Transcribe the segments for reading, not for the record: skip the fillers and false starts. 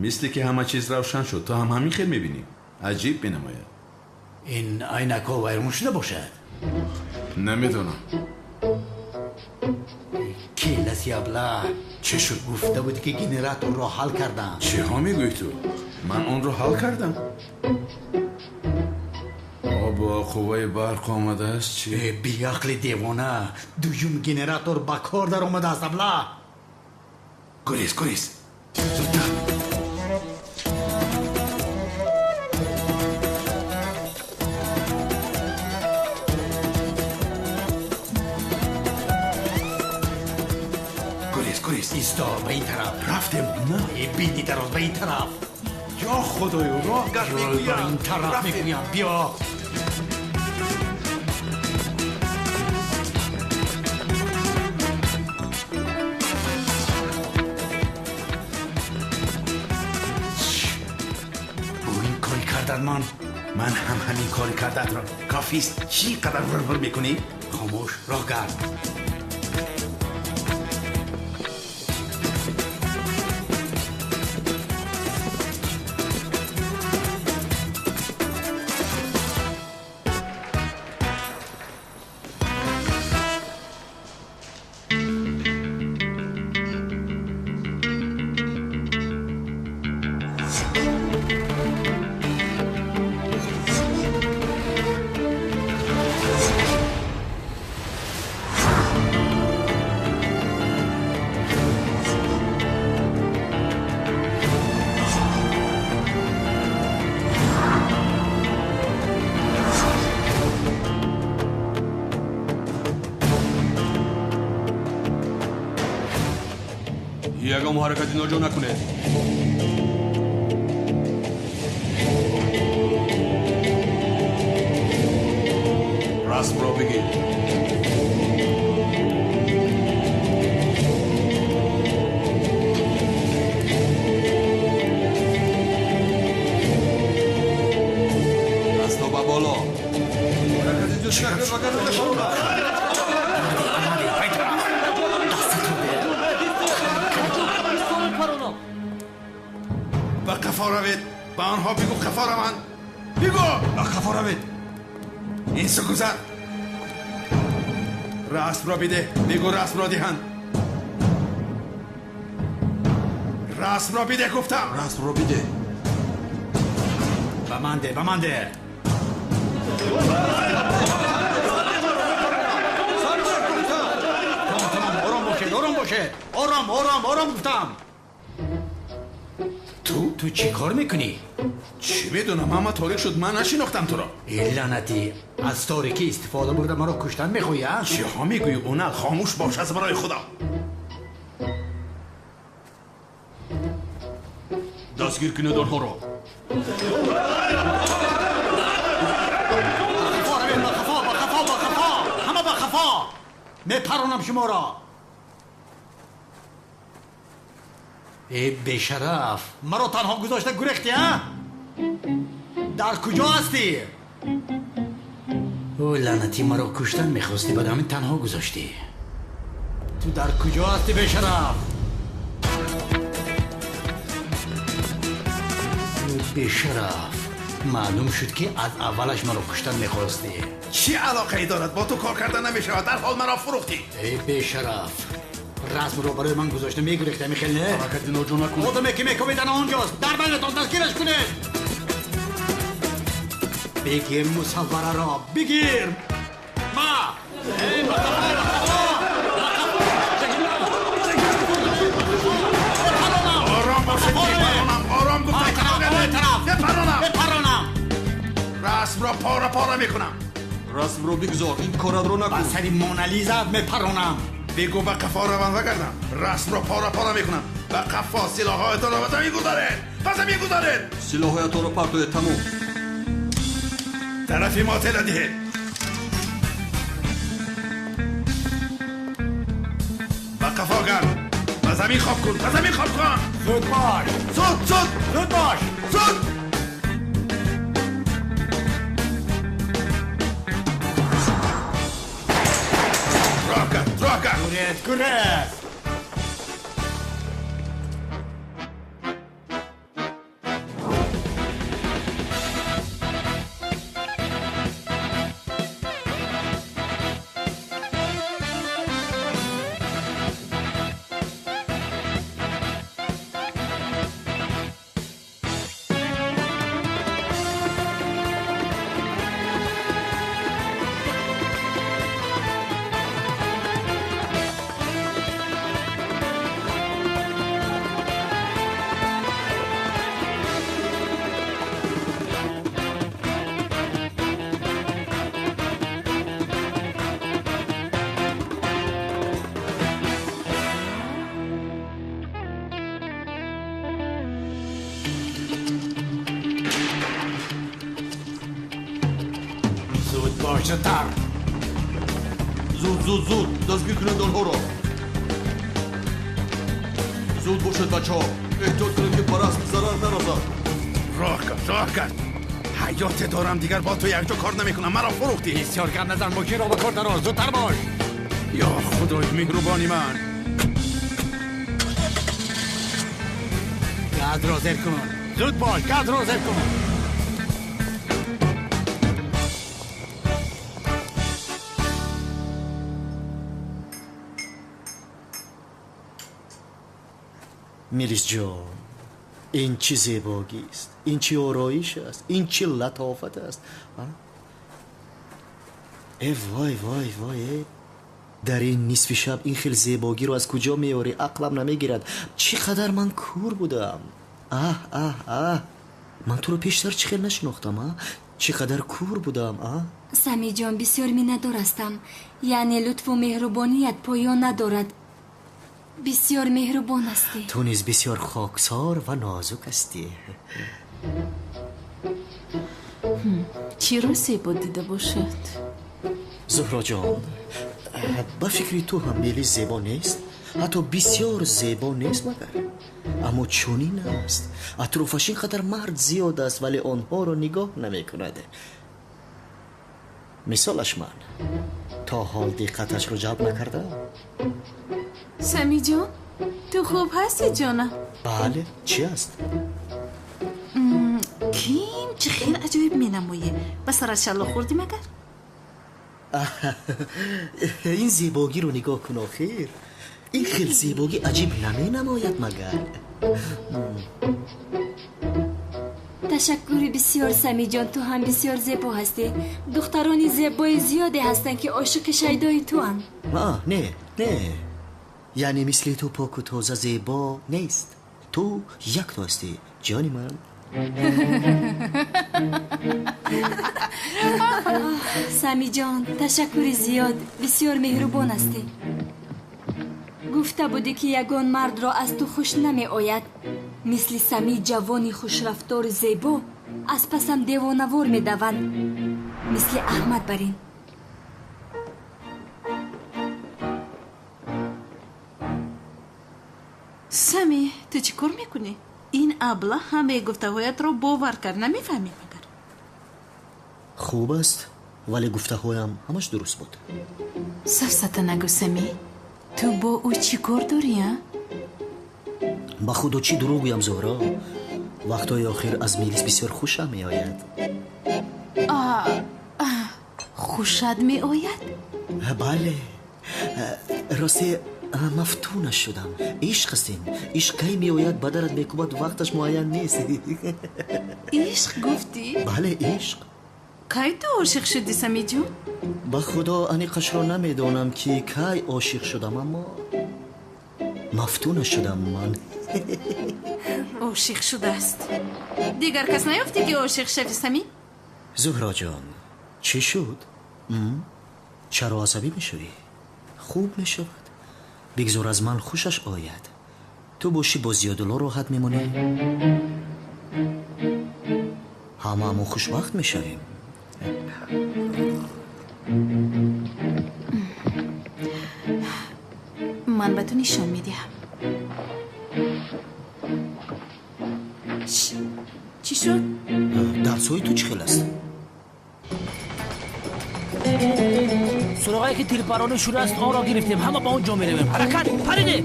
Мисли ки ҳама чиз равшан шуд, ту ҳам ҳамин хел мебинӣ. Аҷиб менамояд. Ин айнакҳо вайрон шуда бошад? Намедонам. Келаси абла. Чӣ шуд? Гуфта буд ки генераторро ҳал кардам. Чиҳо мегӯӣ ту? Ман онро ҳал кардам. Бо қувваи барқ омадааст чӣ? Беақли девона, дуюм генератор ба кор даромадааст абла. Гурез, гурез, зудтар. Гурез, гурез. Исто, ба ин тараф. Рафтем, на? Бини дароз, ба ин тараф. Ё худоё, роҳ гард мегӯям. Ба ин тараф мегӯям, биё. Ман ҳам ҳамин кори кардаатро. Кофист. Чӣ қадар вир-вир мекунӣ? Хомӯш, роҳ гард. Ягон ҳаракати ноҷо накунед. Расмро бигир. Дастро ба боло. Ба қафо равед. Ба онҳо бигӯ қафо раванд. Бигӯ! Ба қафо равед. Ин су гузар. Расмро бидеҳ. Бигӯ расмро диҳанд. Расмро бидеҳ гуфтам. Расмро бидеҳ. Ба ман деҳ, ба ман деҳ. Тамом, тамом, ором бошед, ором бошед. Ором, ором, ором гуфтам. Ту чӣ кор мекунӣ? Чӣ медонам, ҳама торик шуд, ман нашинохтам туро. Э лаънатӣ, аз торикӣ истифода бурда маро куштан мехоҳӣ, а? Чиҳо мегӯӣ, Унал? Хомӯш бош аз барои Худо. Дастгир кунед онҳоро. Ба қафо равед, ба қафо, ба қафо, ба қафо, ҳама ба қафо. Мепаронам шуморо. Э бешараф, маро танҳо гузошта гурехтӣ, а? Дар куҷо ҳастӣ? О лаънатӣ, маро куштан мехостӣ, баъд ҳамин танҳо гузоштӣ. Ту дар куҷо ҳастӣ бешараф? Бешараф, маълум шуд ки аз аввалаш маро куштан мехостӣ. Чӣ алоқае дорад? Бо ту кор карда намешавад, дар ҳол маро фурӯхтӣ. Э бешараф, расмро барои ман гузошта мегурехтӣ, ҳамин хел не? Ҳаракати ноҷо накунед. Одаме ки мекобед ана онҷост, дар байнатон дастгираш кунед. Бигир мусаввараро, бигир. Ма! Э, ба қафо, ба қафо! Ба қафо! Ором бошед, мепаронам, ором гуфтам. Тараф, мепаронам, мепаронам. Расмро пора пора мекунам. Расмро бигзор, ин коратро накун. Ба сари Монализа мепаронам. Бигӯ ба қафо раванд вагардам. Расмро пора пора мекунам. Ба қафо силоҳҳоятонро ба замин гузоред, ба замин гузоред. Силоҳҳоятонро партоед, тамом. Тарафи мо тела диҳед. Ба қафо гард, ба замин хоб кун, ба замин хоб кун. Зуд бош, зуд, зуд, зуд бош, зуд. Роҳ кард, роҳ кард. Гурез, гурез. Бош зудтар. Зуд, зуд, зуд, дастгир кунед онҳоро. Зуд бошед, бачаҳо. Эҳтиёт кунед, ки ба расм зарар нарасад. Роҳ кард, роҳ кард. Ҳаёте дорам, дигар бо ту якҷо кор намекунам. Маро фурӯхтӣ. Бисёр гап назан, мошинро ба кор дарор. Зудтар бош. Ё Худои меҳрубони ман. Газро зер кун. Зуд бош, газро зер кун. Мелисҷон, ин чӣ зебогист, ин чӣ ороиш аст, ин чӣ латофат аст. Э вой, вой, вой, э дар ин нисфи шаб ин хел зебогиро аз куҷо меорӣ? Ақлам намегирад. Чӣ қадар ман кур будам. Аҳ, аҳ, аҳ, ман туро пештар чӣ хел нашинохтам, а? Чӣ қадар кур будам, а? Самиҷон, бисёр миннатдор ҳастам. Яъне лутфу меҳрубоният поён надорад. Бисёр меҳрубон ҳастӣ. Ту низ бисёр хоксор ва нозук ҳастӣ. Чиро зебо дида бошад? Зуҳроҷон, ба фикри ту ҳам Мелис зебо нест? Ҳатто бисёр зебо нест магар? Аммо чунин аст. Атрофаш ин қадар мард зиёд аст, вале онҳоро нигоҳ намекунад. Мисолаш ман то ҳол диққаташро ҷалб накардам. Самиҷон, ту хуб ҳастӣ, ҷонам? Бале, чӣ аст? Ким чӣ хел аҷоиб менамоӣ? Ба сарат шалло хӯрдӣ магар? Ин зебогиро нигоҳ кун охир. Ин хел зебогӣ аҷиб наменамояд магар? Ташаккури бисёр, Самиҷон, ту ҳам бисёр зебо ҳастӣ. Духтарони зебои зиёде ҳастанд, ки ошиқи шайдои туанд. Не, не, яъне мисли ту поку тоза зебо нест. Ту якто ҳастӣ, ҷони ман. Самиҷон, ташаккури зиёд, бисёр меҳрубон ҳастӣ. Гуфта будӣ, ки ягон мардро аз ту хуш намеояд. Мисли Сами ҷавони хушрафтору зебо аз пасам девонавор медаванд. Мисли Аҳмад барин. Сами, ту чӣ кор мекунӣ? Ин абла ҳамаи гуфтаҳоятро бовар кард, намефаҳмӣ магар? Хуб аст, вале гуфтаҳоям ҳамаш дуруст буд. Сафсата нагӯ, Сами. Ту бо ӯ чӣ кор дорӣ, а? Ба худо, чӣ дурӯғ гӯям, Зуҳро? Вақтҳои охир аз Мелис бисёр хушам меояд. Хушат меояд? Бале, росте мафтунаш шудам. Ишқ аст ин. Ишқ кай меояд, ба дарат мекӯбад, вақташ муайян нест. Ишқ гуфтӣ? Бале, ишқ. Кай ту ошиқ шудӣ, Самиҷон? Ба худо, аниқашро намедонам, ки кай ошиқ шудам, аммо мафтунаш шудам ман. Ошиқ шудааст. Дигар кас наёфтӣ, ки ошиқ шавӣ, Сами? Зуҳроҷон, чӣ шуд? Чаро асабӣ мешавӣ? Хуб мешавад. Бигзор аз ман хушаш ояд. Ту бошӣ, бо Зиёдулло роҳат мемонӣ. Ҳамаамон хушбахт мешавем. Ман ба ту нишон медиҳам. Чӣ шуд? Дарсҳои ту чӣ хел аст? Суроғае ки тирпаронӣ шудааст, онро гирифтем. Ҳама ба он ҷо меравем. Ҳаракат, париде,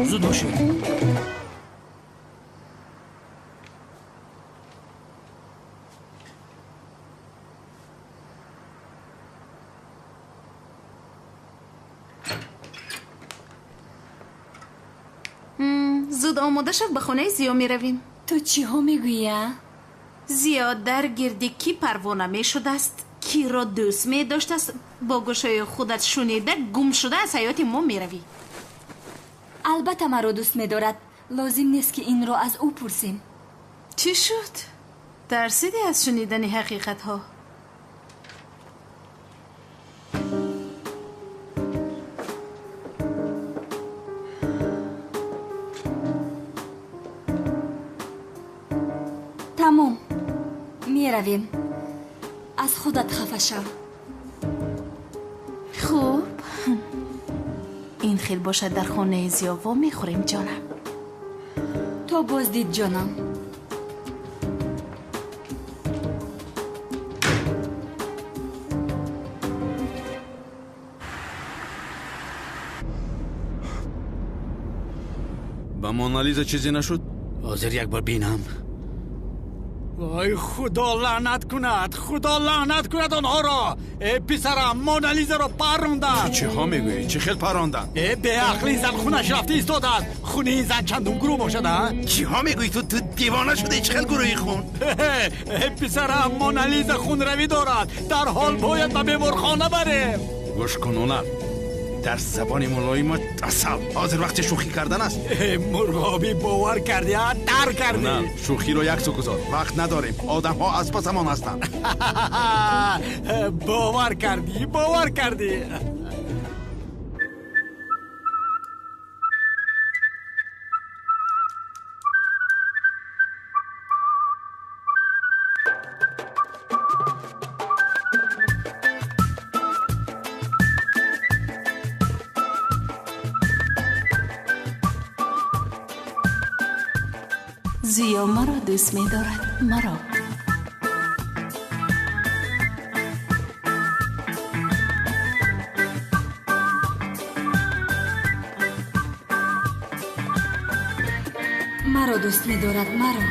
зуд бошед. Зуд омода шав, ба хонаи Зиё меравем. Ту чиҳо мегӯӣ, а? Зиё дар гирди кӣ парвона мешудааст, киро дӯст медоштааст, бо гӯшҳои худат шунида, гум шуда аз ҳаёти мо меравӣ. Албатта маро дӯст медорад. Лозим нест, ки инро аз ӯ пурсем. Чӣ шуд? Тарсидӣ аз шунидани ҳақиқатҳо? Тамом, меравем. Аз худат хафа шав. Хуб, ин хел бошад, дар хонаи Зиё вомехӯрем, ҷонам. То боздид, ҷонам. Ба Монализа чизе нашуд? Ҳозир як бор бинам. Вой, худо лаънат кунад, худо лаънат кунад онҳоро. Э писарам, Монализаро парронданд. Чиҳо мегӯӣ? Чӣ хел парронданд? Э беақли зан хунаш рафта истодааст. Хуни ин зан чандум гурӯҳ бошад, а? Чиҳо мегӯӣ ту? Ту девона шудаӣ? Чӣ хел гурӯҳи хун? Э писарам, Монализа хунравӣ дорад. Дарҳол бояд ба беморхона барем. Гӯш кун, Онар, дар забони мулоимат асал. Ҳозир вақти шӯхӣ кардан аст. Мурғобӣ, бовар кардӣ, а? Дар кардӣ. Шӯхиро як су гузор, вақт надорем. Одамҳо аз пасамон ҳастанд. Бовар кардӣ, бовар кардӣ. Зиё маро дӯст медорад, маро. Маро дӯст медорад, маро.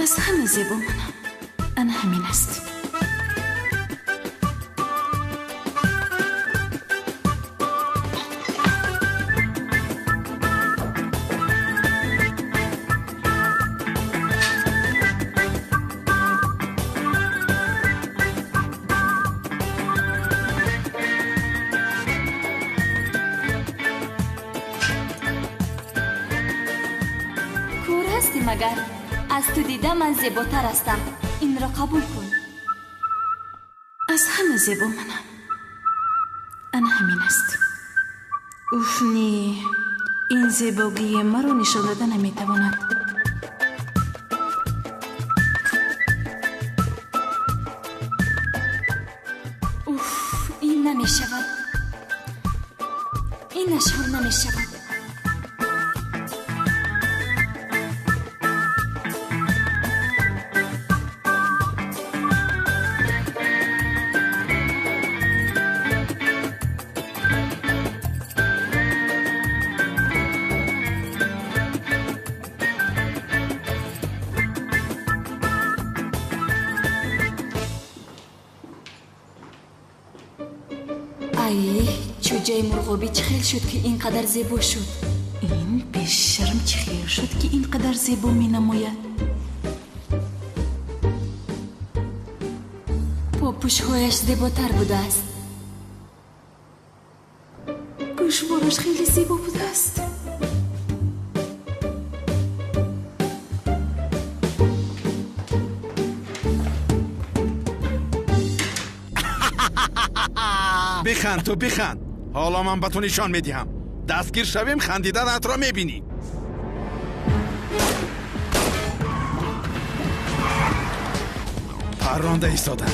Аз ҳама зебо манам. Ана ҳамин аст. Магар аз ту дида ман зеботар ҳастам. Инро қабул кун. Аз ҳама зебо манам. Ана ҳамин аст. Уф, не, ин зебогии маро нишон дода наметавонад. Уф, ин намешавад. Инаш ҳам намешавад. Ай, чӯҷаи мурғобӣ чӣ хел шуд, ки ин қадар зебо шуд? Ин бешарм чӣ хел шуд, ки ин қадар зебо менамояд? Попӯшҳояш зеботар будааст. Гӯшвораш хеле зебо будааст. Биханд, ту биханд. Ҳоло ман ба ту нишон медиҳам. Дастгир шавем, хандиданатро мебинӣ. Парронда истода.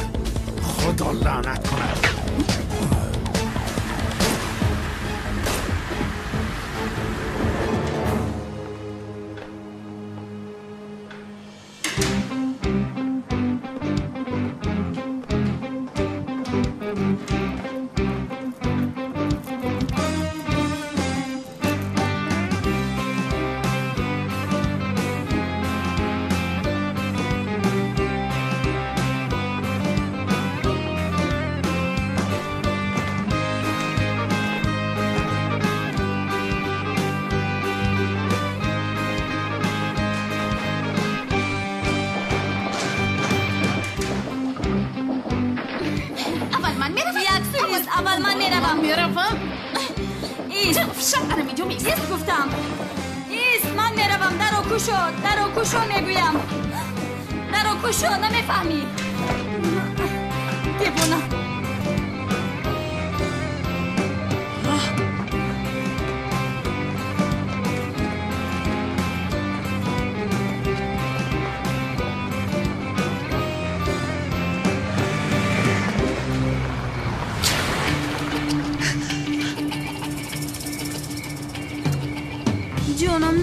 Худо лаънат кунад. Аввал ман меравам. Меравам. Ист. Шаб ана инҷо меистам. Ист гуфтам. Ист, ман меравам. Даро кушо, даро кушо мегӯям. Даро кушо, намефаҳмӣ. Девона.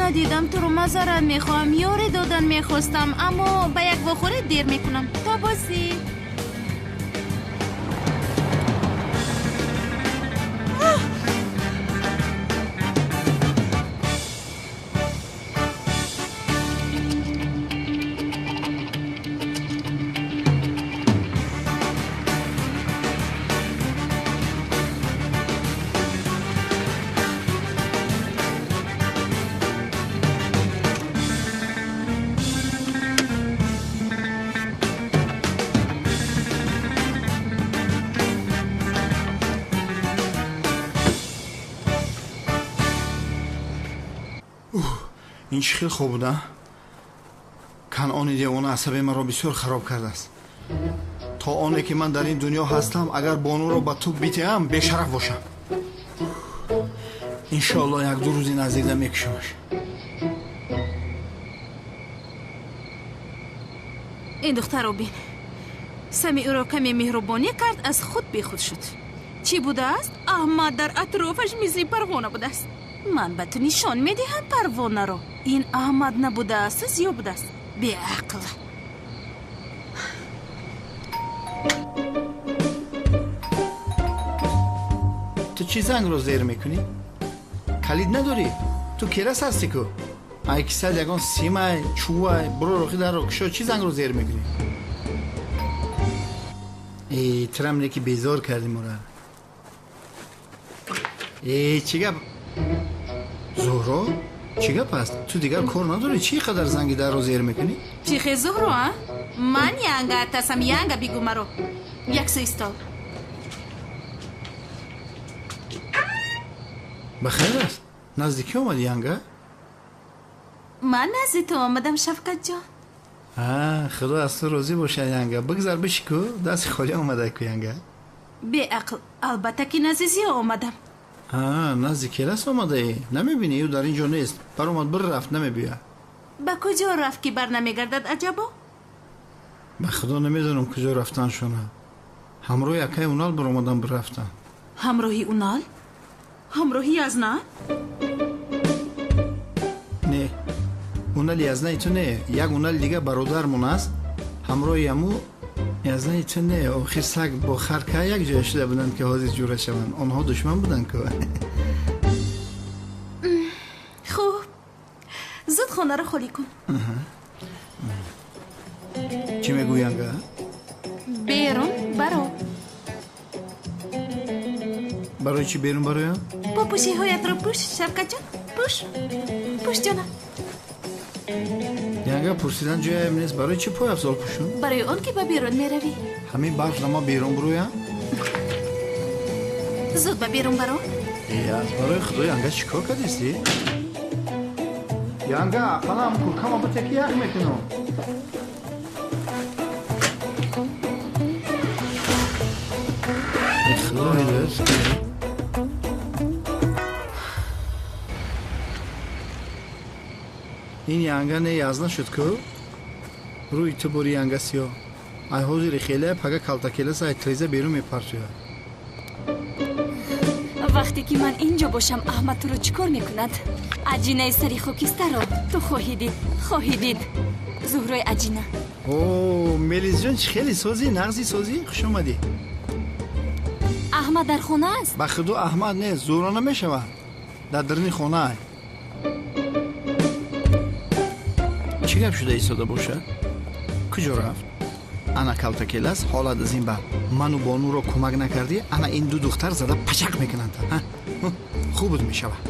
Надидам туро, маъзарат мехоҳам, ёре додан мехостам, аммо ба як вохӯрӣ дер мекунам. То бозӣ. Ин чӣ хел хоб буда? Канъони девона асаби маро бисёр хароб кардааст. То оне ки ман дар ин дунё ҳастам, агар бонуро ба ту битеҳам, бешараф бошам. Иншоалло як-ду рӯзи наздикда мекушамаш. Ин духтарро бин. Сами ӯро каме меҳрубонӣ кард, аз худ бехуд шуд. Чӣ будааст? Аҳмад дар атрофаш мисли парвона будааст. Ман ба ту нишон медиҳам парвонаро. Ин Аҳмад набудааст, зиё будааст. Беақл. Ту чӣ зангро зер мекунӣ? Калид надорӣ? Ту керас ҳастӣ ку? Ай кисад ягон симай, чӯвай, буро рохи дарро кушо, чӣ зангро зер мекунӣ? Э, турам не ки безор кардӣ мора. Э, чӣ гап? Зуҳро? Чӣ гап аст? Ту дигар кор надорӣ? Чӣ қадар занги дарро зер мекунӣ? Чихе Зуҳро, а? Ман янга атасам, янга бигӯ маро. Яксӯ истол. Ба хайр аст? Назди кӣ омадӣ, янга? Ман назди ту омадам, Шавкатҷон. А, худо аз ту розӣ бошад, янга. Бигзар биши ку, дасти холӣ омада ку, янга. Беақл, албатта ки назди зиё омадам. А, назди келас омадаӣ? Намебинӣ, ӯ дар ин ҷо нест. Баромад бир рафт, намебиёяд. Ба куҷо рафт ки бар намегардад, аҷабо? Ба худо намедонам куҷо рафтаншона. Ҳамроҳи акаи Унал баромадан бир рафтан. Ҳамроҳи Унал? Ҳамроҳи Язна? Не, Унали Язнаи ту не, як Унали дига бародармон аст. Ҳамроҳи аму Язнаи ту не, охир саг бо хар ка як ҷоя шуда буданд ки ҳозир ҷура шаванд. Онҳо душман буданд ку. Хуб, зуд хонаро холӣ кун. Чӣ мегӯӣ, янга? Берун баро. Барои чӣ берун бароям? Попӯшиҳоятро пӯш, Шавкатҷон, пӯш, пӯш ҷонам. Янга, пурсидан ҷоям нест. Барои чӣ пойафзол пӯшум? Барои он ки ба берун меравӣ. Ҳамин барф нама берун буроям? Зуд ба берун баро. Э, аз барои худо, янга, чӣ кор кардистӣ? Янга, ақаллам куркама бите ки ях мекунам. Э, худо ҳидоят кунад. Ин янга не язна шуд ку? Рӯи ту бори янга сиёҳ. Ай ҳозири хеле пага калтакелас ай треза берун мепартояд. Вақте ки ман инҷо бошам, Аҳмад туро чӣ кор мекунад? Аҷинаи сари хокистарро ту хоҳӣ дид, хоҳӣ дид. Зуҳрои аҷина. О, Мелизҷон, чӣ хеле созӣ, нағзи созӣ, хуш омадӣ. Аҳмад дар хона аст? Ба худо Аҳмад нест, зуҳро намешавад. Дар даруни хона ай. Чӣ гап шуда истода бошад? Куҷо рафт? Ана калтакелас, ҳолат аз ин бад. Ману бонуро кӯмак накардӣ, ана ин ду духтар зада пачақ мекунанд. Хуб буд мешавад.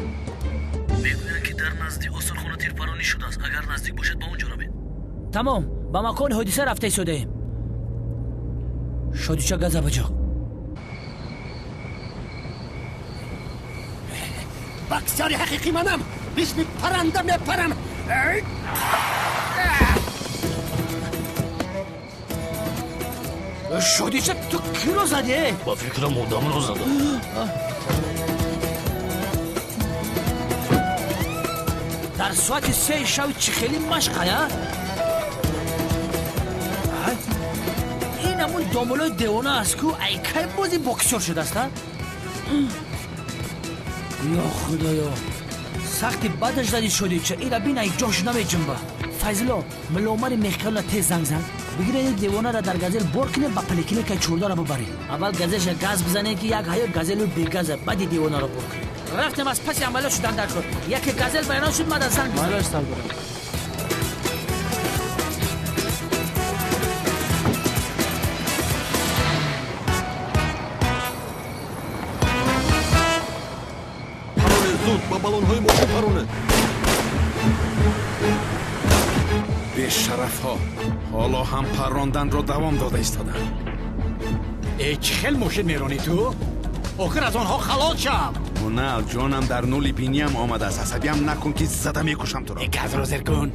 Мегӯянд ки дар назди осорхона тирпаронӣ шудааст. Агар наздик бошад, ба он ҷо равед. Тамом, ба макони ҳодиса рафта истодаем. Шодича газабаҷоқ. Боксёри ҳақиқӣ манам. Мисли парранда мепарам. Шодича, ту киро задӣ? Ба фикрам одамро задам. Дар соати 3 шав чӣ хеле машқая? Ин ҳамун домулои девона аст ку, ай кай бози боксёр шудааст, а? Ё худоё, Сахти бадаш зади шуди ча ира бина ҷош намеҷунба. Файзулло, муллоумари мехкалона тез занг зан. Бигиред девонаро дар газел бор кунед, ба поликлиникаи чордара бибаред. Аввал газелша газ бизанед, ки як ҳаёт газелу бегаза, баъди девонаро бор кунед. Рафтем аз паси амалиёт шудан дар кор. Яке газел вайрон шуд, мада занг бизан. Малаш сардорам. Зуд ба баллонҳои мошин паронед. Бешарафҳо ҳоло ҳам парронданро давом дода истоданд. Э, чӣ хел мошин меронӣ ту? Охир аз онҳо халос шав. Мунал, ҷонам дар нули биниям омадааст. Асабиям накун, ки зада мекушам туро. Э, газро зер кун.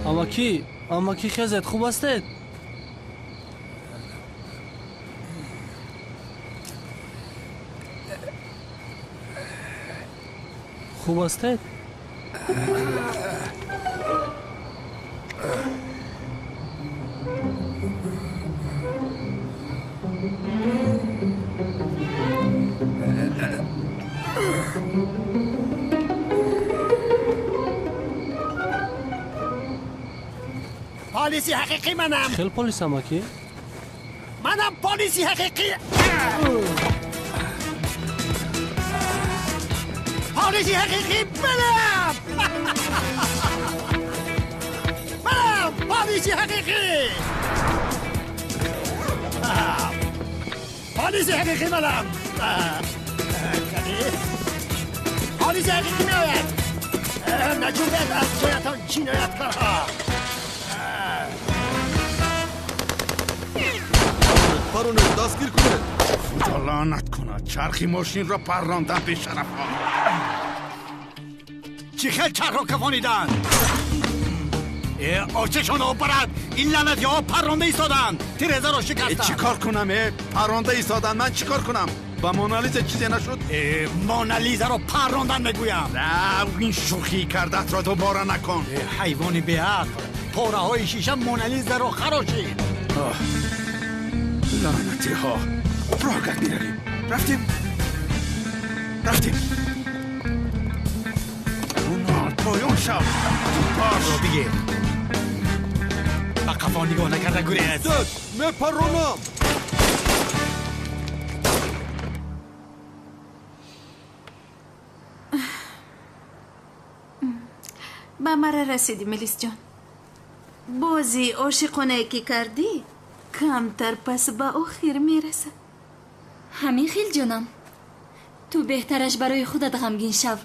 Амакӣ, амакӣ, хезед, хуб ҳастед? Хуб ҳастед? Полиси ҳақиқӣ манам. Хел полис, амакӣ? Манам полиси ҳақиқӣ. Полиси ҳақиқӣ манам. Манам полиси ҳақиқӣ. Полиси ҳақиқӣ манам. Полиси ҳақиқӣ меояд. Наҷунбед аз ҷоятон, ҷинояткорҳо. Паронед, дастгир кунед. Худо лаънат кунад, чархи мошинро паррондан, бешарафҳо. Чӣ хел чархро кафониданд? Э, очашонро барад, ин лаънатиҳо парронда истоданд, тирезаро шикастанд. Чӣ кор кунам? Э, парронда истоданд, ман чӣ кор кунам? Ба Монализа чизе нашуд? Э, Монализаро паррондан мегӯям. Ин шӯхӣ кардаатро дубора накун. Э, ҳайвони беақл, пораҳои шиша Монализаро харошид. Лаънатиҳо, роҳгат меравем. Рафтем, рафтем. Мунал, поён шав. Зудбош, бигир. Ба қафо нигоҳ накарда гурез. Зуд, мепаронам. Ба мара расидӣ, Мелисҷон. Бози ошиқонае ки кардӣ, камтар пас ба охир мерасад. Ҳамин хел, ҷонам. Ту беҳтараш барои худат ғамгин шав.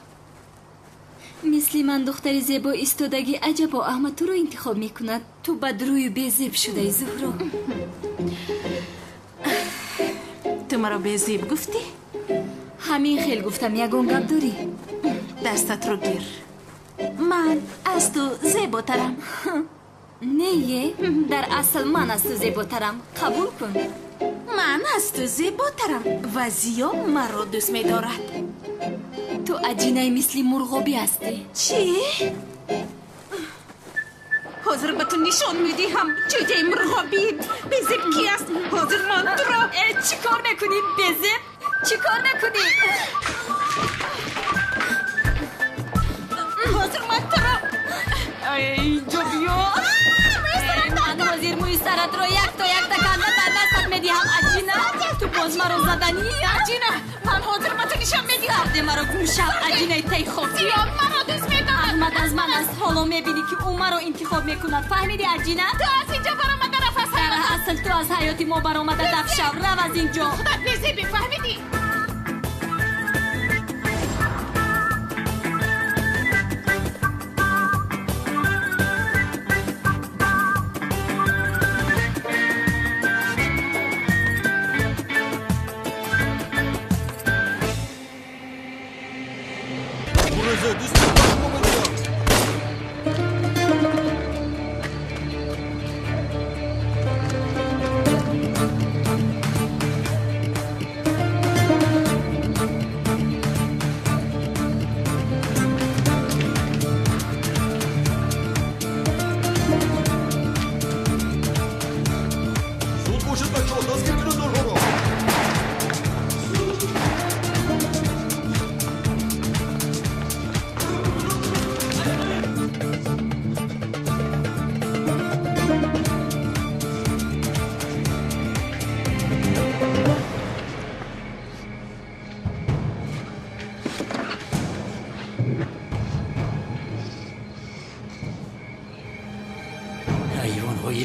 Мисли ман духтари зебо истодагӣ аҷабо Аҳмад туро интихоб мекунад. Ту бадрӯю безеб шудаи, Зуҳро. Ту маро безеб гуфтӣ? Ҳамин хел гуфтам, ягон гап дорӣ? Дастатро гир. Ман аз ту зеботарам. Не, дар асл ман аз ту зеботарам. Қабул кун. Ман аз ту зеботарам ва Зиё маро дӯст медорад. Ту аҷинаи мисли мурғобӣ ҳастӣ. Чӣ? Ҳозир ба ту нишон медиҳам, ҷуҷаи мурғобӣ безеб ки аст. Ҳозир ман туро. Э, чӣ кор мекунӣ, безеб? Чӣ кор мекунӣ? Ҳозир ман туро. Инҷо биё. Ман ҳозир мӯи саратро якто якта канда дар дастат медиҳам, аҷина. Ту боз маро заданӣ, аҷина. Ман ҳозир ба ту нишон медиҳам. Сарде маро гум шав, аҷинаи таи хок. Зиё маро дӯст медорад. Аҳмад аз ман аст. Ҳоло мебинӣ, ки ӯ маро интихоб мекунад. Фаҳмидӣ, аҷина? Ту аз инҷо баромада рафт аз Дар асл ту аз ҳаёти мо баромада дафт шав. Рав аз инҷо. Худат безебӣ, фаҳмидӣ? Гурезед, истед, ба шумо мегӯям.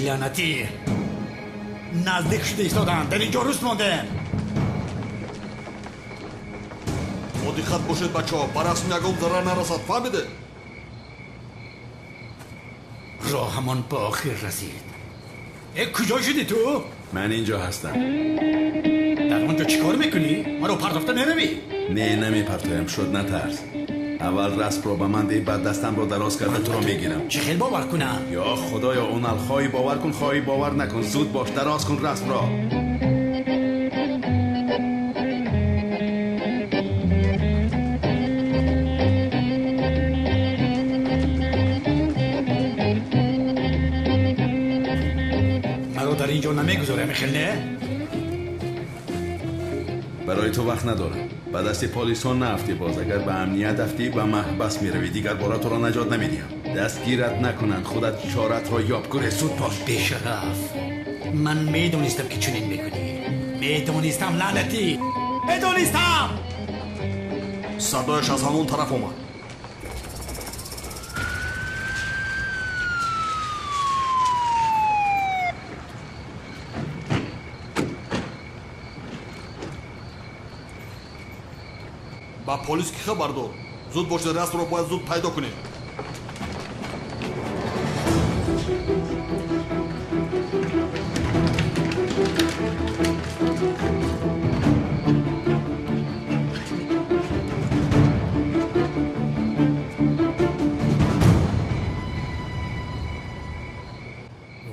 Лаънатӣ, наздик шуда истоданд, дар инҷо руст мондем. Бо диққат бошед, бачаҳо, ба расм ягон зарар нарасад, фаҳмиде? Роҳамон ба охир расид. Э, куҷо шудӣ ту? Ман инҷо ҳастам. Дар он ҷо чӣ кор мекунӣ? Маро партофта меравӣ? Не, намепартоям, шуд, натарс. Аввал расмро ба ман деҳ, баъд дастамро дароз карда туро мегирам. Чӣ хел бовар кунам? Ё худоё, онал, хоҳӣ бовар кун, хоҳӣ бовар накун. Зуд бош, дароз кун расмро. Маро дар ин ҷо намегузорӣ, хел не? Барои ту вақт надорам. Ба дасти полисон наафтӣ боз. Агар ба амният афтӣ, ба маҳбас меравӣ. Дигар бора туро наҷот намедиҳам. Дастгират накунанд, худат чоратро ёб. Гурез, зуд бош. Бешараф, ман медонистам, ки чунин мекунӣ. Медонистам, лаънатӣ, медонистам. Садояш аз ҳамон тараф омад. Ба полис ки хабар дод? Зуд бошед, расмро бояд зуд пайдо кунем.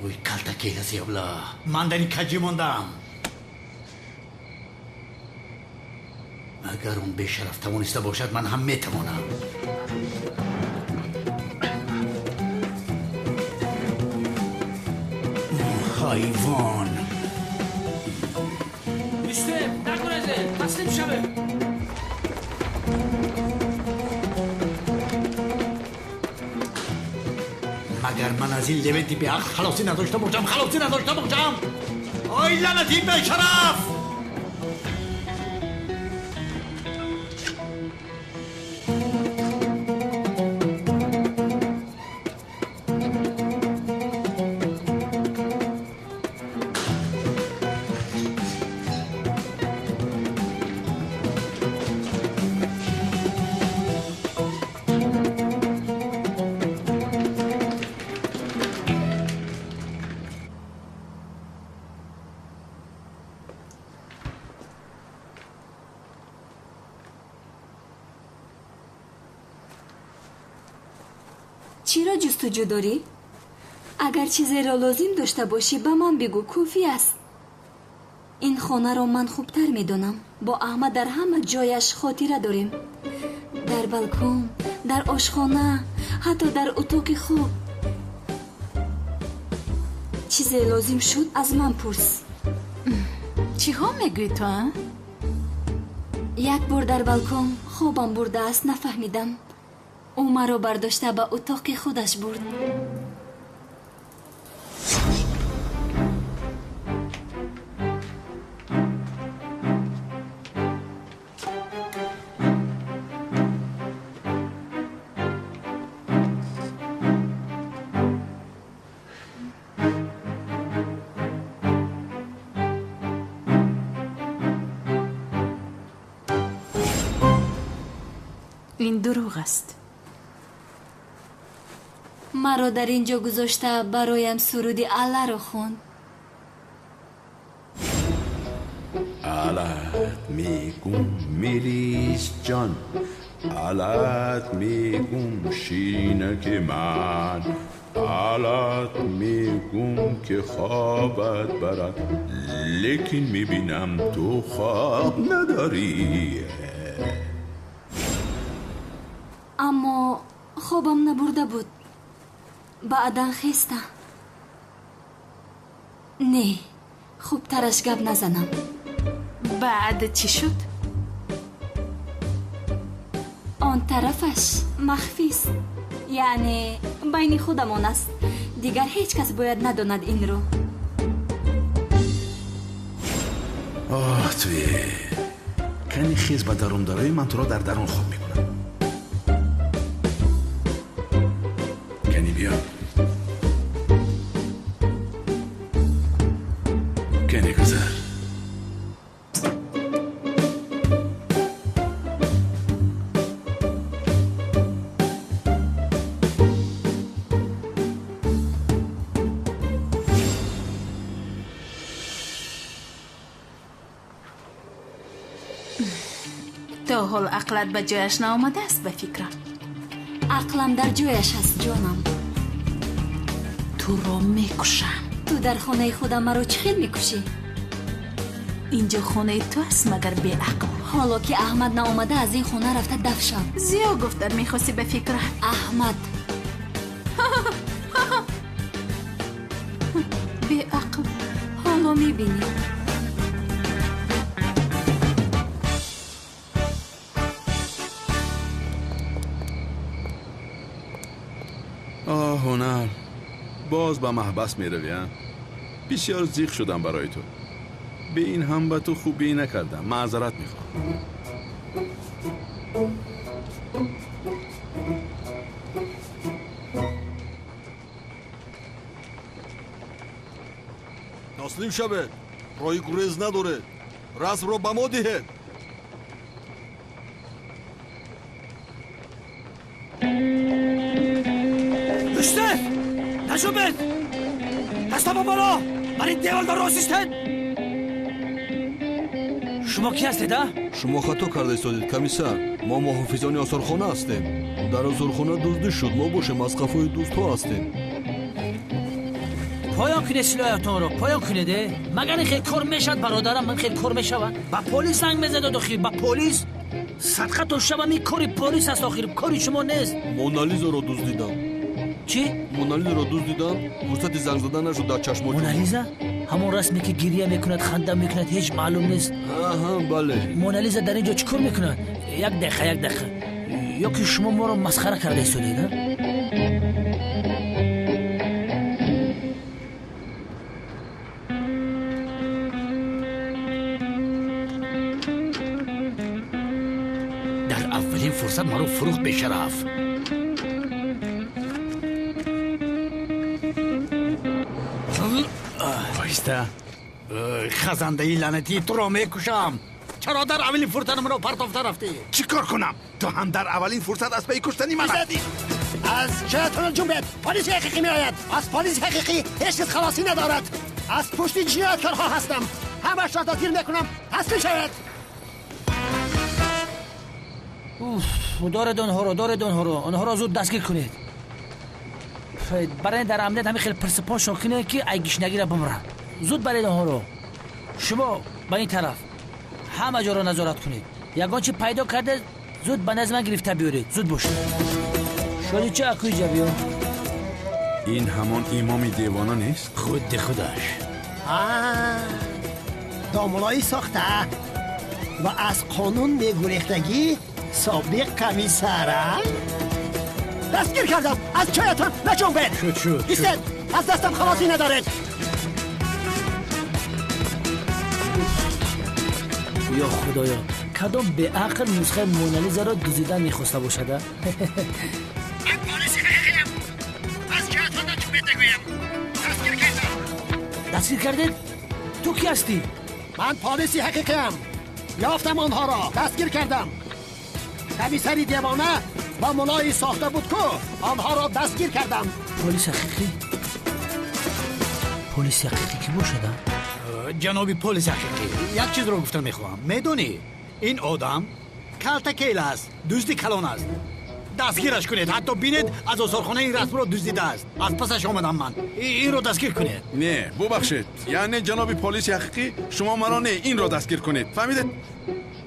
Ой, калтакеласи абла, ман дар ин каҷӣ мондам. Агар он бешараф тавониста бошад, ман ҳам метавонам. Ҳайвон! Истем, нагурезед, таслим шавед. Магар ман аз ин левенти беақл халосӣ надошта бошам, халосӣ надошта бошам? Ой, лаънати бешараф! Чиро ҷустуҷӯ дорӣ? Агар чизеро лозим дошта бошӣ, ба ман бигӯ, кофӣ аст. Ин хонаро ман хубтар медонам. Бо Аҳмад дар ҳама ҷояш хотира дорем. Дар балкон, дар ошхона, ҳатто дар утоқи хоб. Чизе лозим шуд, аз ман пурс. Чиҳо мегӯӣ ту, а? Як бор дар балкон хобам бурдааст, нафаҳмидам. Ӯ маро бардошта ба утоқи худаш бурд. Ин дурӯғ аст. Маро дар ин ҷо гузошта бароям суруди Алларо хонд. Алат мегум, Мелис ҷон, алат мегум, шинаки ман, алат мегум, ки хобат барад, лекин мебинам ту хоб надорӣ. Аммо хобам набурда буд. Баъдан хеста. Не, хубтараш гап назанам. Баъд чӣ шуд? Он тарафаш махфист, яъне байни худамон аст. Дигар ҳеҷ кас бояд надонад инро. Оҳ, туе кани хез ба дарун дарои, ман туро дар дарун хоб мекунам. Кани биё. То ҳол ақлат ба ҷояш наомадааст, ба фикрам. Ақлам дар ҷояш аст, ҷонам. Туро мекушам. Ту дар хонаи худам маро чӣ хел мекушӣ? Инҷо хонаи ту аст, магар беақл? Ҳоло ки Аҳмад наомада, аз ин хона рафта даф шав. Зиё гуфтан мехостӣ, ба фикрат. Аҳмад. Беақл. Ҳоло мебинӣ. Оҳ, ҳунар, боз ба маҳбас меравӣ, а? Бисёр зиқ шудам барои ту. Бе ин ҳам ба ту хубӣ накардам. Маъзарат мехоҳам. Таслим шавед. Роҳи гурез надоред. Расмро ба мо диҳед. Юсуф! Наҷубед! Даста ба боло! Бар ин деволдор рост истед! Шумо кӣ ҳастед, а? Шумо хато карда истодед, комиссар. Мо муҳофизони осорхона ҳастем. Дар осорхона дуздӣ шуд. Мо бошем аз қафои дуздҳо ҳастем. Поён кунед силоҳатонро, поён кунед. Магар ин хел кор мешавад, бародарам? Ин хел кор мешавад? Ба полис занг мезадод охир, ба полис. Садқа то шабам ин кори полис аст охир, кори шумо нест. Монализаро дуздидам. Чӣ? Монализаро дуздидам, фурсати занг задан нашуд дар чашмои. Монализа? Ҳамон расме ки гирия мекунад, ханда мекунад, ҳеҷ маълум нест. Аҳа, бале. Монализа дар ин ҷо чӣ кор мекунад? Як дақиқа, як дақиқа. Ё ки шумо моро масхара карда истодед, а? Дар аввалин фурсат маро фурӯхт, бешараф. Оҳиста. Хазандаи лаънатӣ, туро мекушам. Чаро дар аввалин фурсат маро партофта рафтӣ? Чӣ кор кунам? Ту ҳам дар аввалин фурсат аз пайи куштани ман рафтӣ. Аз ҷоятон ҷунбед! Полиси ҳақиқӣ меояд. Аз полиси ҳақиқӣ ҳеҷ кас халосӣ надорад. Аз пушти ҷинояткорҳо ҳастам. Ҳамашро дастгир мекунам. Таслим шавед. Уф, доред онҳоро, доред онҳоро. Онҳоро зуд дастгир кунед. Барои дар амният ҳамин хел пирсупошон кунед, ки ай гишнагиро бимранд. Зуд баред онҳоро. Шумо ба ин тараф ҳама ҷоро назорат кунед. Ягон чи пайдо карда, зуд ба назди ман гирифта биёред. Зуд бошед. Шодича, акӯи ҷа биё. Ин ҳамон имоми девона нест? Худи худаш. Домулои сохта ва аз қонун мегурехтагӣ собиқ комиссара. Дастгир кардам. Аз ҷоятон наҷунбед. Шуд, шуд. Истед, аз дастам халосӣ надоред. Ё худоё, кадом беақл нусхаи Монализаро дуздидан мехоста бошад, а? Ман полиси ҳақиқиям. Аз ҷоятон наҷунбед нагӯям. Дастгир кардам. Дастгир кардед? Ту кӣ ҳастӣ? Ман полиси ҳақиқиям. Ёфтам онҳоро, дастгир кардам. Комиссари девона ва мулои сохта буд ку, онҳоро дастгир кардам. Полис ҳақиқӣ? Полиси ҳақиқӣ кӣ бошад, а? Ҷаноби полис ҳақиқӣ, як чизро гуфта мехоҳам. Медонӣ, ин одам калтакел аст, дузди калон аст. Дастгираш кунед, ҳатто бинед аз осорхона ин расмро дуздидааст. Аз пасаш омадам ман. Инро дастгир кунед. Не, бубахшед. Яъне ҷаноби полиси ҳақиқӣ, шумо маро не, инро дастгир кунед. Фаҳмидед?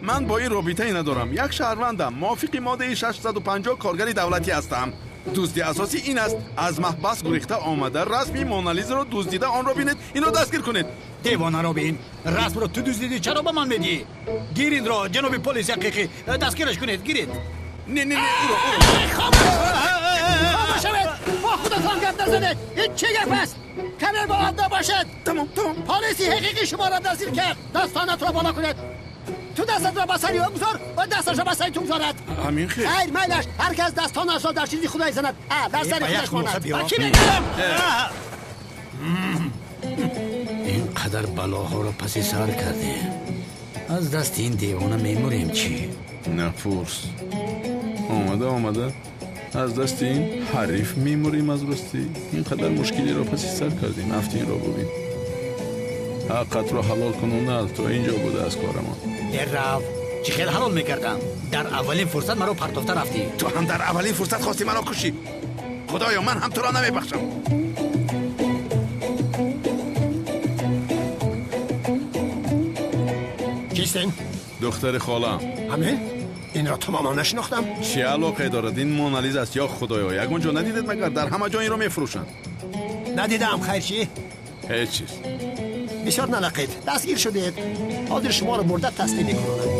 Ман бо ин робитае надорам. Як шаҳрвандам, мувофиқи моддаи 650 коргари давлатӣ ҳастам. Дузди асосӣ ин аст: аз маҳбас гурехта омада, расми Монализаро дуздида, онро бинед, инро дастгир кунед. Девонаро бин, расмро ту дуздидӣ, чаро ба ман медиҳӣ? Гир инро, ҷаноби полиси ҳақиқӣ, дастгираш кунед, гиред. Не, не, не, уро, уро. Хомӯш шавед! Бо худатон гап назанед! Ин чӣ гап аст? Каме боадаб бошед! Тамом, тамом. Полиси ҳақиқӣ шуморо дастгир кард. Дастонатро боло кунед. Ту дастатро ба сари ӯ гузор ва дасташро ба сари ту гузорад. Ҳамин хел. Хайр, майлаш, ҳар кас дастонашро дар чизи худаш занад. Дар сари худаш монад. Ба кӣ мегӯям? Ин қадар балоҳоро паси сар кардем. Аз дасти ин девона мемурем чӣ? Напурс. Омада, омада. Аз дасти ин ҳариф мемурем аз ростӣ. Ин қадар мушкилиро паси сар кардем. Афти инро бубин. Ҳаққатро ҳалол кун, то инҷо буда аз корамон. Берав. Чӣ хел ҳалол мекардам? Дар аввалин фурсат маро партофта рафтӣ. Ту ҳам дар аввалин фурсат хостӣ маро кушӣ. Худоё, ман ҳам туро намебахшам. Кистен? Духтари холам. Ҳамин? Инро тамоман нашинохтам. Чӣ алоқае дорад? Ин Монализа аст. Ё худоё, ягон ҷо надидед магар? Дар ҳама ҷо инро мефурӯшанд. Надидаам. Хайр, чӣ? Ҳеҷ чиз. Бисёр налақед, дастгир шудед. Ҳозир шуморо бурда таслим мекунонам.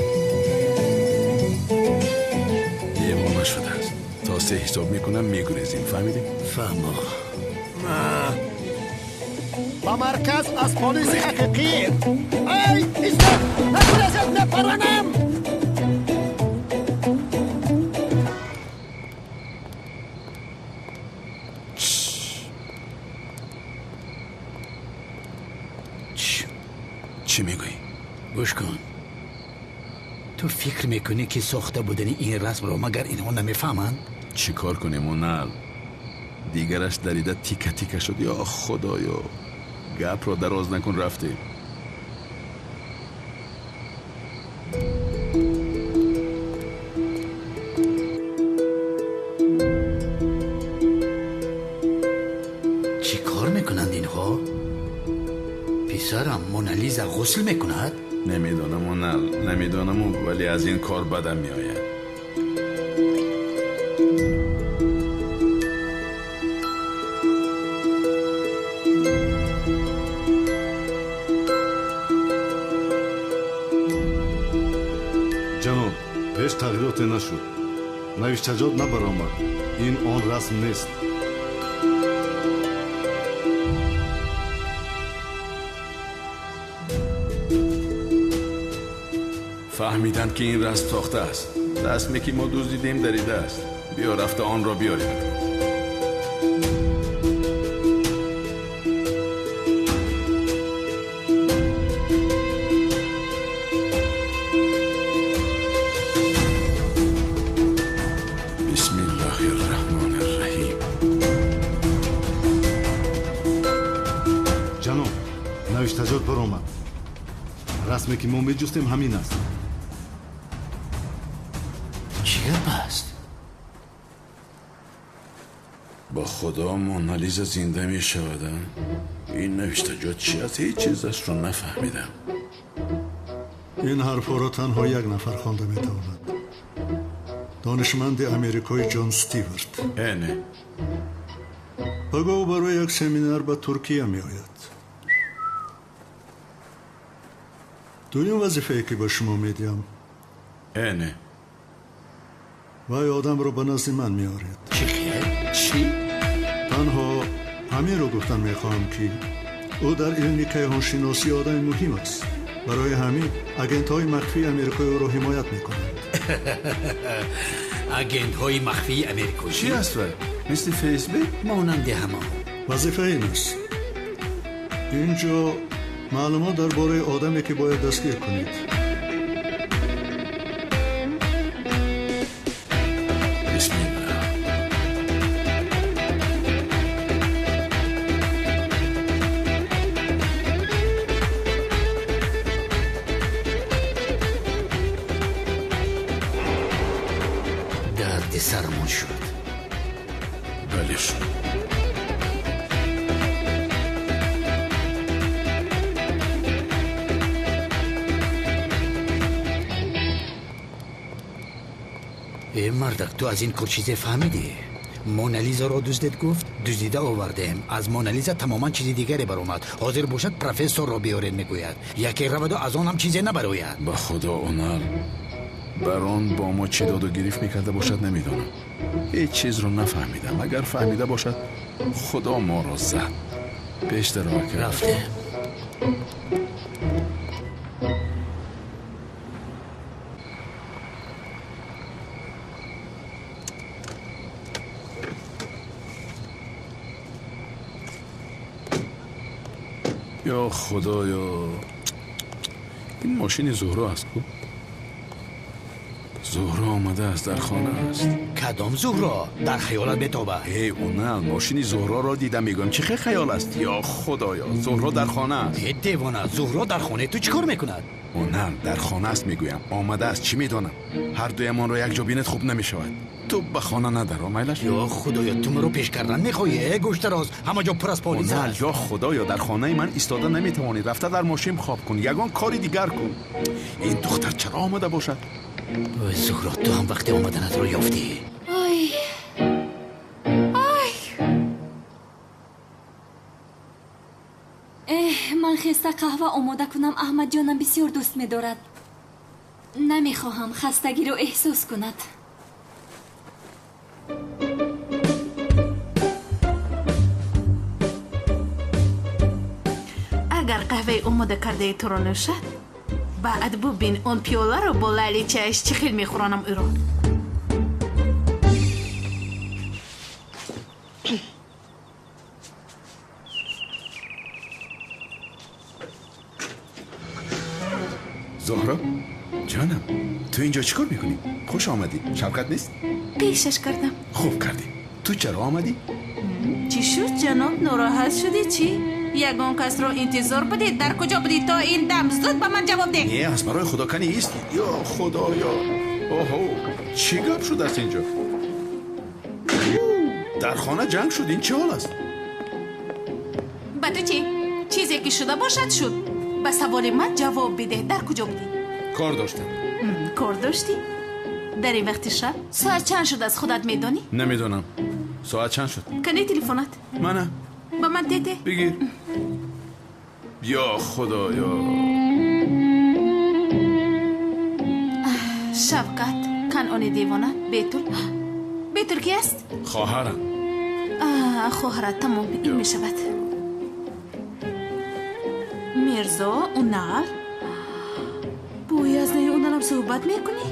Девона шудааст. То се ҳисоб мекунам, мегурезем. Фаҳмидем? Фаҳмо. Ба марказ аз полиси ҳақиқӣ. Ай, истед! Нагурезед, мепаранам! Чӣ мегӯӣ? Гӯш кун, ту фикр мекунӣ, ки сохта будани ин расмро магар инҳо намефаҳманд? Чӣ кор кунем, Онал? Дигараш дарида тика тика шуд. Ё худоё, гапро дароз накун, рафтем. Чӣ кор мекунанд инҳо? Писарам, Монализа ғусл мекунад? Намедонам, Онал, намедонам, вале аз ин кор бадам меояд. Ҷаноб, ҳеҷ тағйироте нашуд. Навиштаҷот набаромад. Ин он расм нест. Фаҳмиданд, ки ин расм сохта аст. Расме, ки мо дуздидем, дарида аст. Биё, рафта онро биёрем. Бисмиллоҳи рраҳмони рраҳим. Ҷаноб, навиштаҷот баромад. Расме, ки мо меҷустем, ҳамин аст. Чӣ гап аст? Ба худо, Монализа зинда мешавад. Ин навиштаҷот чи аст? Ҳеҷ чизашро нафаҳмидам. Ин ҳарфҳоро танҳо як нафар хонда метавонад: донишманди америкои Ҷон Стиварт. Э, не. Пагоҳ ӯ барои як семинар ба Туркия меояд. Дуюм вазифае, ки ба шумо медиҳам: Э, не. Вай одамро ба назди ман меоред. Чӣ хел? Чӣ? Танҳо ҳаминро гуфтан мехоҳам, ки ӯ дар илми кайҳоншиносӣ одами муҳим аст. Барои ҳамин агентҳои махфии америкои ӯро ҳимоят мекунанд. Агентҳои махфии америкоӣ? Чӣ аст вай? Мисли ФСБ? Монанди ҳамон. Вазифа ин аст: ин ҷо маълумот дар бораи одаме, ки бояд дастгир кунед. Бисмиллоҳ. Дарди сарамон шуд. Бале, шуд. Э, мардак, ту аз ин кор чизе фаҳмидӣ? Монализаро дуздед, гуфт, дуздида овардем. Аз Монализа тамоман чизи дигаре баромад. Ҳозир бошад, профессорро биёред, мегӯяд. Яке раваду аз он ҳам чизе набарояд. Ба худо, Онал, бар он бо мо чӣ доду гирифт мекарда бошад, намедонам. Ҳеҷ чизро нафаҳмидам. Агар фаҳмида бошад, худо моро зад. Пештар кард. Рафтем. Ё худоё, ин мошини Зуҳро аст ку? Зуҳро омадааст, дар хона аст. Кадом Зуҳро? Дар хаёлат метоба. Э, Унал, мошини Зуҳроро дидам, мегӯям, чӣ хел хаёл аст? Ё Худоё, Зуҳро дар хона аст. Э, девона, Зуҳро дар хонаи ту чӣ кор мекунад? Унал, дар хона аст, мегӯям. Омадааст, чӣ медонам? Ҳар дуямонро якҷо бинед, хуб намешавад. Ту ба хона надаро, майлаш? Ё Худоё, ту маро пеш кардан мехоҳӣ? Э, гӯштароз, ҳама ҷо пур аз полис Унал, аст. ё Худоё, дар хонаи ман истода наметавонӣ. Рафта дар мошин хоб кун, ягон кори дигар кун. Ин духтар чаро омада бошад? Ой, Зуҳро, ту ҳам вақти омаданатро ёфтӣ. Ай, ай, эҳ, ман хеста қаҳва омода кунам. Аҳмадҷонам бисёр дӯст медорад. Намехоҳам хастагиро эҳсос кунад. Агар қаҳваи омода кардаи туро нӯшад, баъд бубин он пиёларо бо лайличааш чӣ хел мехӯронам ӯро. Зуҳро, ҷонам, ту инҷо чӣ кор мекунӣ? Хуш омадӣ. Шавкат нест? Пешаш кардам. Хуб кардӣ. Ту чаро омадӣ? Чӣ шуд, ҷаноб? Нороҳат шудӣ чӣ? Ягон касро интизор будед? Дар куҷо будӣ то ин дам? Зуд ба ман ҷавоб деҳ. Не, аз барои Худо кани ист. Ё Худоё. Оҳо, чӣ гап шудааст инҷо? Дар хона ҷанг шуд, ин чӣ ҳол аст? Ба ту чӣ? Чизе ки шуда бошад, шуд. Ба саволи ман ҷавоб бидеҳ. Дар куҷо будӣ? Кор доштам. Кор доштӣ? Дар ин вақти шаб? Соат чанд шудааст, худат медонӣ? Намедонам. Соат чанд шуд? Кани телефонат? Мана. Ба ман тете. Бигир. Ё Худоё. Шавкат, канони девона, Бетул. Бетул ки аст? Хоҳарам. Хоҳарат, тамом, ин мешавад. Мирзо, Унал. Бо язнаи Уналам суҳбат мекунӣ?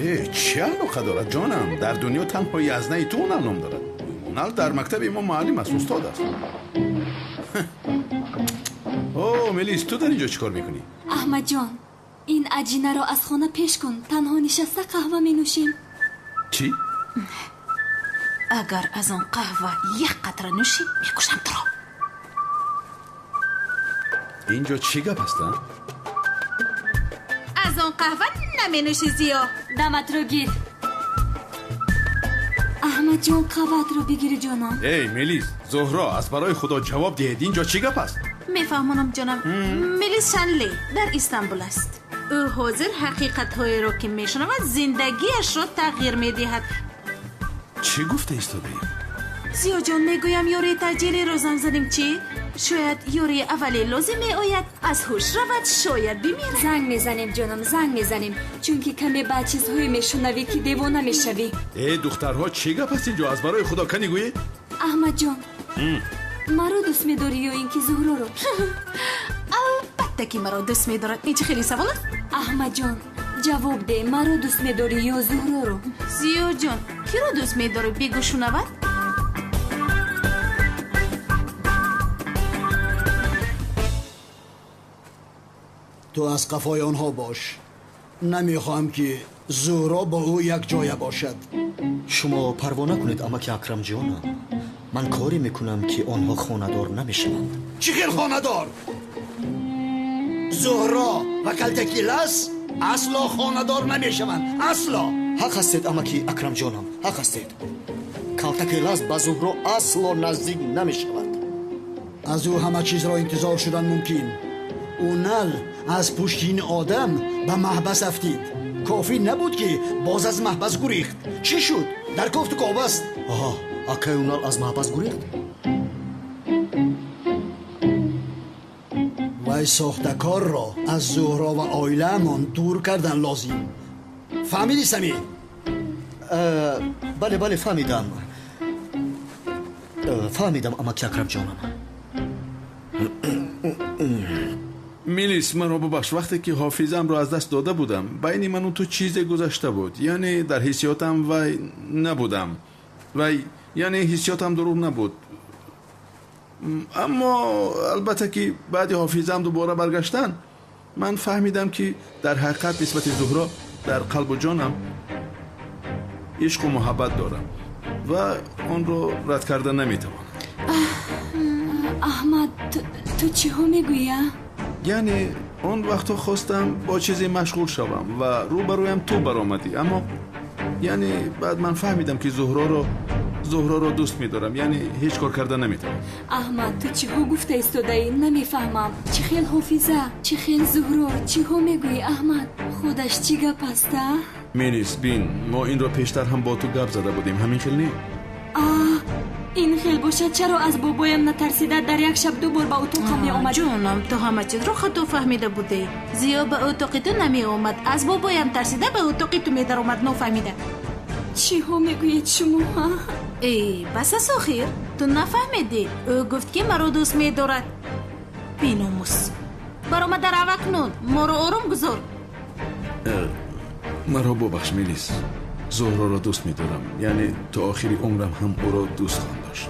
Э, чӣ алоқа дорад, ҷонам? Дар дунё танҳо язнаи ту Унал ном дорад. Унал дар мактаби мо муаллим аст, устод аст. О, Мелис, ту дар инҷо чӣ кор мекунӣ? Аҳмадҷон, ин аҷинаро аз хона пеш кун. Танҳо нишаста қаҳва менӯшем. Чӣ? Агар аз он қаҳва як қатра нӯшӣ, мекушам туро. Инҷо чӣ гап аст, а? Аз он қаҳва наменӯшӣ, Зиё. Даматро гир. Аҳмадҷон, қаҳваатро бигири, ҷонам. Эй, Мелис, Зуҳро, аз барои Худо ҷавоб диҳед, инҷо чӣ гап аст? Мефаҳмонам, ҷонам. Мелис Шанли дар Истанбул аст. Ӯ ҳозир ҳақиқатҳоеро ки мешунавад, зиндагиашро тағйир медиҳад. Чӣ гуфта истодаӣ? Зиёҷон, мегӯям, ёрии таъҷилиро занг задем, чӣ? Шояд ёрии аввале лозим меояд, аз ҳуш равад, шояд бимирад. Занг мезанем, ҷонам, занг мезанем, чунки каме баъд чизҳое мешунавӣ, ки девона мешавӣ. Э, духтарҳо, чӣ гап аст инҷо? Аз барои Худо кани гӯед? Аҳмадҷон, маро дӯст медорӣ ё ин ки Зуҳроро? Албатта ки маро дӯст медорад. Ин чӣ хеле савол аст? Аҳмадҷон, ҷавоб деҳ, маро дӯст медорӣ ё Зуҳроро? Зиёҷон, киро дӯст медорӣ, бигӯ шунавад. Ту аз қафои онҳо бош. Намехоҳам ки Зуҳро бо ӯ якҷоя бошад. Шумо парво накунед, амаки Акрамҷонам. Ман коре мекунам, ки онҳо хонадор намешаванд. Чӣ хел хонадор? Зуҳро ва Калтакилас асло хонадор намешаванд, асло. Ҳақ ҳастед, амаки Акрамҷонам, ҳақ ҳастед. Калтакилас ба Зуҳро асло наздик намешавад. Аз ӯ ҳама чизро интизор шудан мумкин. Унал аз пушти ин одам ба маҳбас афтид. Кофӣ набуд, ки боз аз маҳбас гурехт. Чӣ шуд? Дар кофту коб аст. Оҳо, акай Унал аз маҳбас гурехт? Вай сохтакорро аз Зуҳро ва оилаамон дур кардан лозим. Фаҳмидӣ, Самӣ? Бале, бале, фаҳмидам. Фаҳмидам, амаки Акрамҷонам. Мелис, маро бубахш, вақте ки ҳофизамро аз даст дода будам, байни ману ту чизе гузашта буд. Яъне дар ҳиссиётам вай набудам. Вай, яъне ҳиссиётам дурӯғ набуд. Аммо албатта ки баъди ҳофизам дубора баргаштан, Ман фаҳмидам, ки дар ҳақиқат нисбати Зуҳро дар қалбу ҷонам ишқу муҳаббат дорам ва онро рад карда наметавонам. Аҳмад, ту чиҳо мегӯӣ? Яъне он вақтҳо хостам бо чизе машғул шавам ва рӯбарӯям ту баромадӣ, аммо яъне баъд ман фаҳмидам, ки Зуҳроро дӯст медорам, яъне ҳеҷ кор карда наметавонам. Аҳмад, ту чиҳо гуфта истодаӣ? Намефаҳмам. Чӣ хел ҳофиза, чӣ хел Зуҳро, чиҳо мегӯӣ, Аҳмад? Худаш чӣ гап аст, а? Мелис, бин, мо инро пештар ҳам бо ту гап зада будем, ҳамин хел не? Ин хел бошад, чаро аз бобоям натарсида дар як шаб ду бор ба утоқам меомадӣ? Ҷонам, ту ҳама чизро хато фаҳмида будӣ. Зиё ба утоқи ту намеомад, аз бобоям тарсида ба утоқи ту медаромад, нофаҳмида. Чиҳо мегӯед шумо, ҳа? Э, бас аст охир, ту нафаҳмидӣ. Ӯ гуфт, ки маро дӯст медорад. Беномус, баромада рав акнун, моро ором гузор. Маро бубахш, Мелис. Зуҳроро дӯст медорам, яъне то охири умрам ҳам ӯро дӯст хоҳам дошт.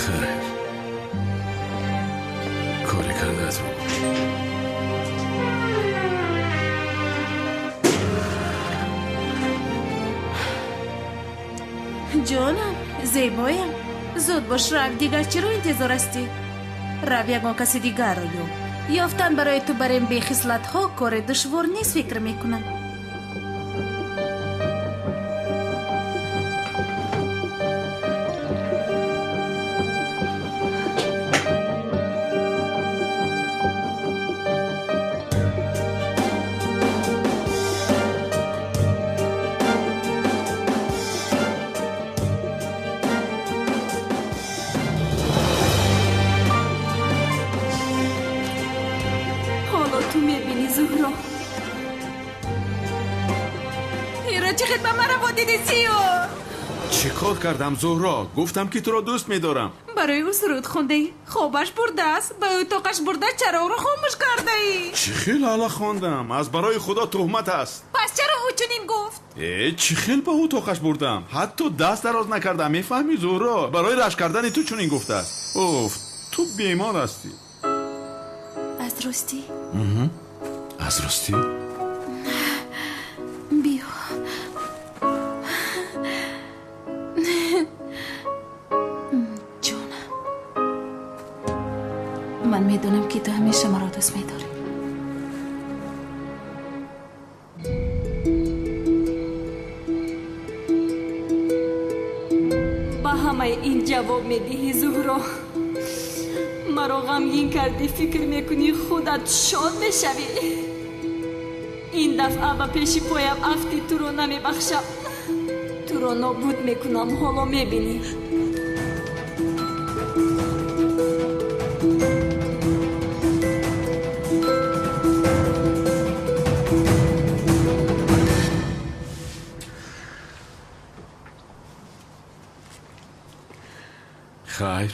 Хайр, коре кардаатро. Ҷонам, зебоям, зуд бош, рав, дигар чиро интизор ҳастӣ? Рав, ягон каси дигарро ёб. Ёфтан барои ту бар ин бехислатҳо кори душвор нест, фикр мекунам. Ту мебинӣ, Зуҳро. Иро чӣ хел ба ман раво дидӣ, Зиё? Чӣ кор кардам, Зуҳро? Гуфтам, ки туро дӯст медорам. Барои ӯ суруд хондаӣ, хобаш бурдааст, ба утоқаш бурда чароғро хомӯш кардаӣ. Чӣ хел ала хондам? Аз барои Худо туҳмат аст. Пас чаро ӯ чунин гуфт? Э, чӣ хел ба утоқаш бурдам? Ҳатто даст дароз накардам, мефаҳмӣ, Зуҳро? Барои рашк кардани ту чунин гуфтааст. Уф, ту бемор ҳастӣ. Аз ростӣ? Аз ростӣ? Биё. Ҷонам, ман медонам, ки ту ҳамеша маро дӯст медорӣ. Ба ҳамаи ин ҷавоб медиҳӣ, Зуҳро? Маро ғамгин кардӣ, фикр мекунӣ худат шод мешавӣ? Ин дафъа ба пеши поям афтӣ, туро намебахшам, туро нобуд мекунам, ҳоло мебинӣ. Хайр,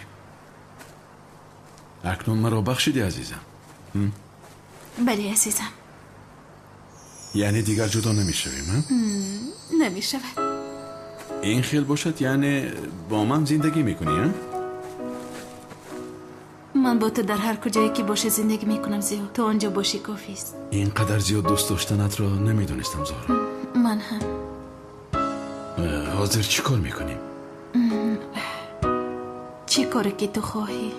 акнун маро бахшидӣ, азизам? Бале, азизам. Яъне дигар ҷудо намешавем, а? Намешавад. Ин хел бошад, яъне бо ман зиндагӣ мекунӣ, а? Ман бо ту дар ҳар куҷое ки бошӣ зиндагӣ мекунам, Зиё. Ту он ҷо бошӣ кофист. Ин қадар зиёд дӯст доштанатро намедонистам, Зуҳро. Ман ҳам. Ҳозир чӣ кор мекунем? Чӣ коре ки ту хоҳӣ.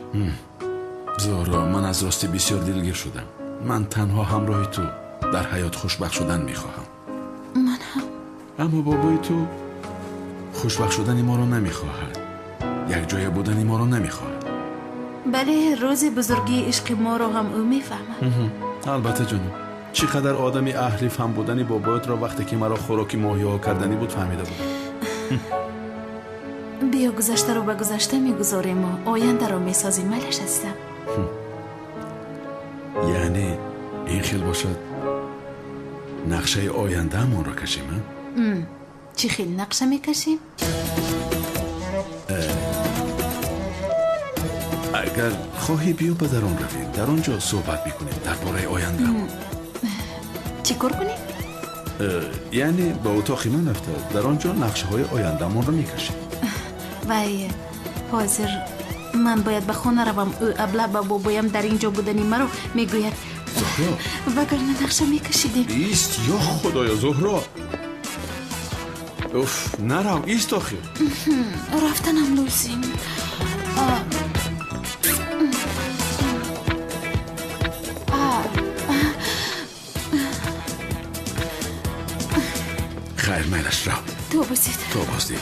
Зуҳро, ман аз ростӣ бисёр дилгир шудам. Ман танҳо ҳамроҳи ту дар ҳаёт хушбахт шудан мехоҳам. Ман ҳам. Аммо бобои ту хушбахт шудани моро намехоҳад, якҷоя будани моро намехоҳад. Бале, рӯзи бузургии ишқи моро ҳам ӯ мефаҳмад. Албатта, ҷонам. Чӣ қадар одами аҳли фаҳм будани бобоятро вақте ки маро хӯроки моҳиҳо карданӣ буд фаҳмида будам. Биё гузаштаро ба гузашта мегузорему ояндаро месозем, майлаш, азизам. Яъне ин хел бошад, нақшаи ояндаамонро кашем, а? Чӣ хел нақша мекашем? Агар хоҳӣ, биё ба дарун равем, дар он ҷо суҳбат мекунем дар бораи ояндаамон. Чӣ кор кунем? Яъне ба утоқи ман рафта, дар он ҷо нақшаҳои ояндамонро мекашем. Вай, ҳозир ман бояд ба хона равам. Ӯ абла ба бобоям дар ин ҷо будани маро мегӯяд. Зуҳро, вагарна нақша мекашидем. Ист, ё худоё, Зуҳро, уф, нарав, ист охир. Рафтанам лозим. Хайр, майлаш, рав. То боздид. То боздид.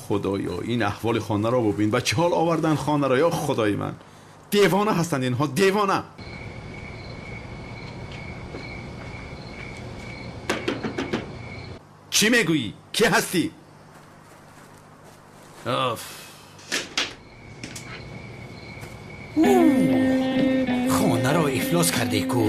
Худоё, ин аҳволи хонаро бубин, ба чӣ ҳол овардан хонаро, ё худои ман. Девона ҳастанд инҳо, девона. Чӣ мегӯӣ? Кӣ ҳастӣ? Оф. Хонаро ифлос кардӣ ку.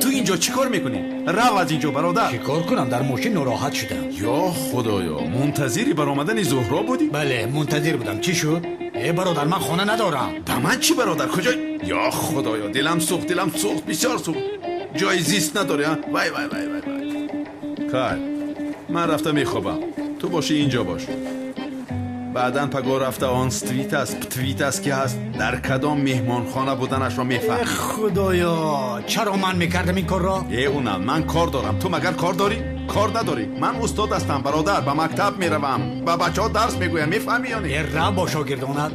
Ту инҷо чӣ кор мекунӣ? Рав аз инҷо, бародар. Чӣ кор кунам? Дар мошин нороҳат шудам. Ё худоё, мунтазири баромадани Зуҳро будӣ? Бале, мунтазир будам. Чӣ шуд? Э бародар, ман хона надорам. Ба ман чӣ, бародар? Куҷо? Ё худоё, дилам сӯхт, дилам сӯхт, бисёр сӯхт. Ҷои зист надорӣ, а? Вай, вай, вай, вай, вай. Хайр, ман рафта мехобам. Ту бошӣ инҷо бош. Баъдан пагоҳ рафта он ствит аст, птвит аст, ки ҳаст, дар кадом меҳмонхона буданашро мефаҳмӣ. Худоё, чаро ман мекардам ин корро? Э, унал, ман кор дорам. Ту магар кор дорӣ? Кор надорӣ. Ман устод ҳастам, бародар, ба мактаб меравам, ба бачаҳо дарс мегӯям, мефаҳмӣ ё не? Э, рав бо шогирдонат.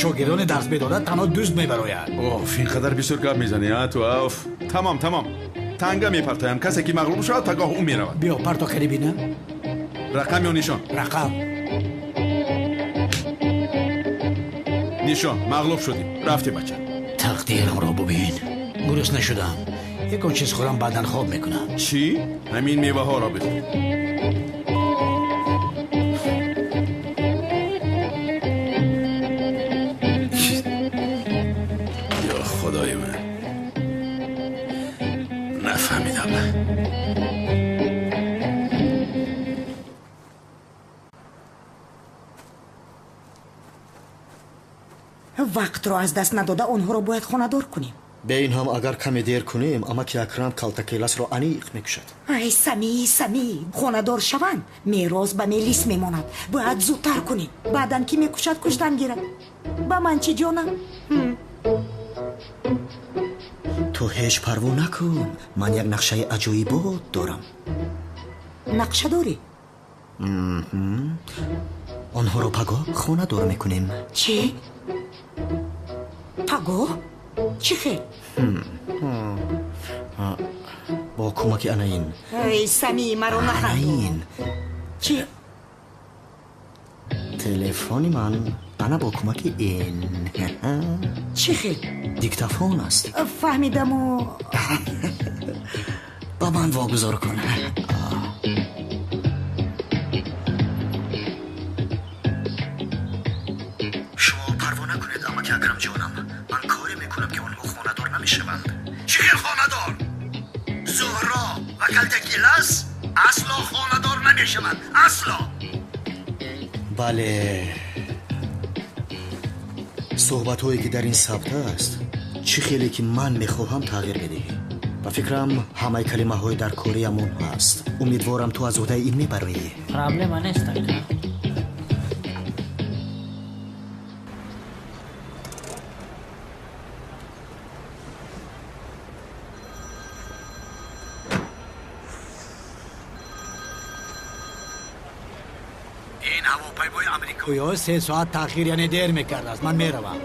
Шогирдони дарс медодад, танҳо дӯст мебарояд. Оф, ин қадар бисёр гап мезанӣ, а ту, оф. Тамом, тамом. Танга мепартоям, касе ки мағлуб шавад, пагоҳ ӯ меравад. Биё, парто кари бинам. Рақам ё нишон? Рақам. Нишон, мағлуб шудӣ. Рафтӣ, бача. Тақдирамро бубин. Гурусна шудам. Ягон чиз хӯрам, баъдан хоб мекунам. Чӣ? Ҳамин меваҳоро бихӯр. Ё худои ман, нафаҳмидам. Вақтро аз даст надода, онҳоро бояд хонадор кунем. Бе ин ҳам агар каме дер кунем, амаки Акрам калтакеласро аниқ мекушад. Ай, Самӣ, Самӣ, хонадор шаванд, мерос ба мелис мемонад. Бояд зудтар кунем. Баъдан ки мекушад, куштан гирад. Ба ман чӣ, ҷонам? Ту ҳеҷ парво накун, ман як нақшаи аҷоибот дорам. Нақша дорӣ? Онҳоро пагоҳ хонадор мекунем. Чӣ? Пагоҳ? Чӣ хел? Бо кӯмаки ана ин. Эй, Самӣ, маро нахандон. Ана ин. Чӣ? Телефони ман ана бо кӯмаки ин. Чӣ хел? Диктофон аст. Фаҳмидаму. Ба ман вогузор кун. Шумо парво накунед, амаки Акрам ҷонам. Ман коре мекунам, ки онҳо хонадор намешаванд. Чӣ хел хонадор? Зуҳро ва калтакилас асло хонадор намешаванд. Асло. Бале, суҳбатҳое ки дар ин сабт аст, чӣ хеле ки ман мехоҳам тағйир медиҳӣ. Ба фикрам, ҳамаи калимаҳои дар кориамон ҳаст. Умедворам, ту аз уҳдаи ин мебароӣ. Проблема нест, ака. Ин ҳавопаймои амрикоиҳо 3 соат таъхир, яъне дер мекардааст. Ман меравам.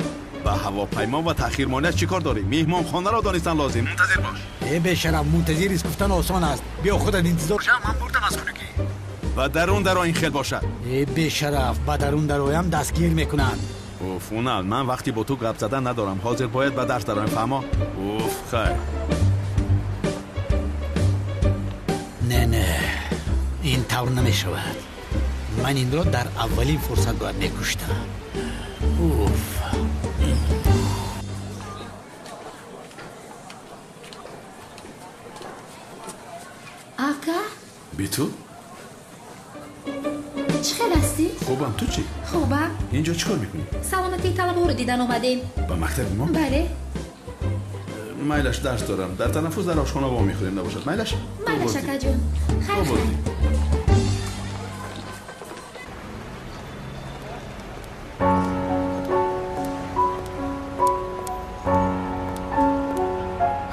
Ба ҳавопаймо ва таъхирмоният чӣ кор дорӣ? Меҳмонхонаро донистан лозим. Мунтазир бош. Э, бешараф, мунтазир гуфтан осон аст. Биё, худат интизор шав, ман бурдам аз хунукӣ. Ба дарун даро, ин хел бошад. Э, бешараф, ба дарун дароям, дастгир мекунанд. Уф, унал, ман вақти бо ту гап задан надорам. Ҳозир бояд ба дарс дароем, фаҳмо? Уф, хайр. Не, не, ин тавр намешавад. Ман инро дар аввалин фурсат бояд мекуштам. Уф. Ака? Биту? Чӣ хел ҳастӣ? Хубам, ту чӣ? Хубам. Инҷо чӣ кор мекунӣ? Саломатии талабаҳоро дидан омадем. Ба мактаби мо? Бале. Майлаш, дарс дорам. Дар танаффус дар ошхона во мехӯрем, набошад. Майлаш? Майлаш, акаҷон. Хайр, хайр.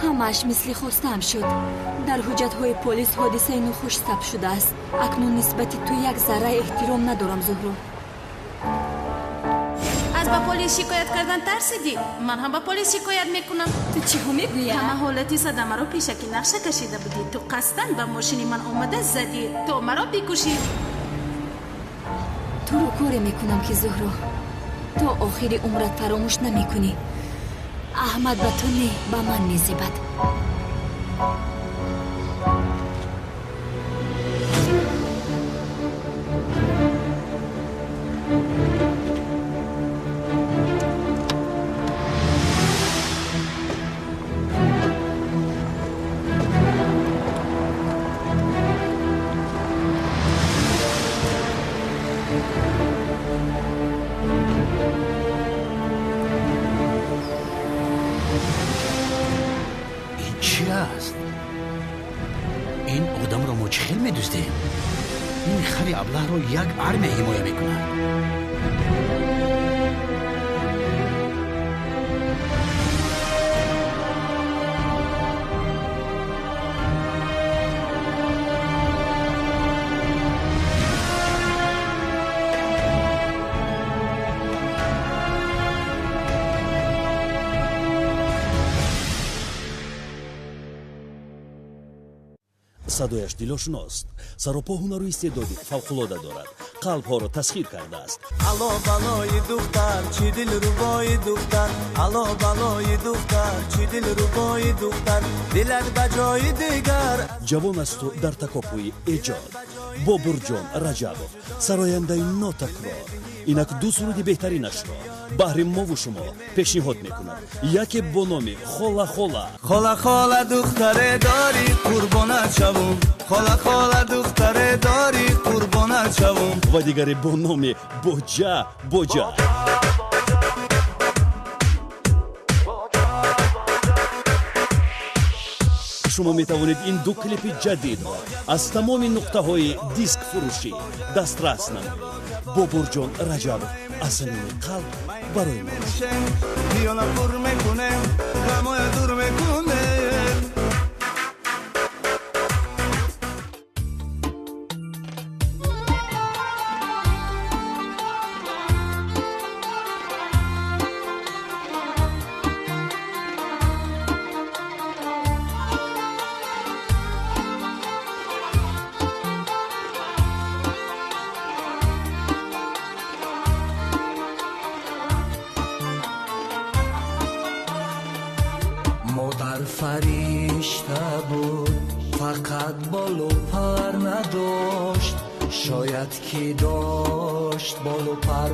Ҳамааш мисли хостаам шуд. Дар ҳуҷҷатҳои полис ҳодисаи нохуш сабт шудааст. Акнун нисбати ту як зарра эҳтиром надорам, Зуҳро. Аз ба полис шикоят кардан тарсидӣ? Ман ҳам ба полис шикоят мекунам. Ту чиҳо мегӯӣ? Ҳама ҳолати садамаро пешакӣ нақша кашида будӣ. Ту қасдан ба мошини ман омада задӣ, то маро бикушӣ. Туро коре мекунам ки, Зуҳро, то охири умрат фаромӯш намекунӣ. Аҳмад ба ту не, ба ман мезебад. Ин одамро мо чӣ хел медуздем? Ин хари аблаҳро як армия ҳимоя мекунад. Садояш дилошиност, саропо ҳунару истеъдоди фавқулода дорад, қалбҳоро тасхир кардааст. Ало балои духтар, чӣ дилрубои духтар, ало балои духтар, чӣ дилрубои духтар, дилат ба ҷои дигар. Ҷавон асту дар такопӯи эҷод. Бобурҷон Раҷабов, сарояндаи нотакрор, инак ду суруди беҳтаринашро баҳри мову шумо пешниҳод мекунад. Яке бо номи Хола Хола. Хола Хола духтаре дорӣ, қурбонат шавум. Хола Хола духтаре дорӣ, қурбонат шавум. Ва дигаре бо номи Боҷа Боҷа. Шумо метавонед ин ду клипи ҷадидро аз тамоми нуқтаҳои дискфурӯшӣ дастрас намоед. Бобурҷон Раҷабов аз самими қалб барои мо. Миёна пур мекунем, ғамоя дур мекунем. Модар фаришта буд, фақат болу пар надошт. Шояд ки дошт болу пар,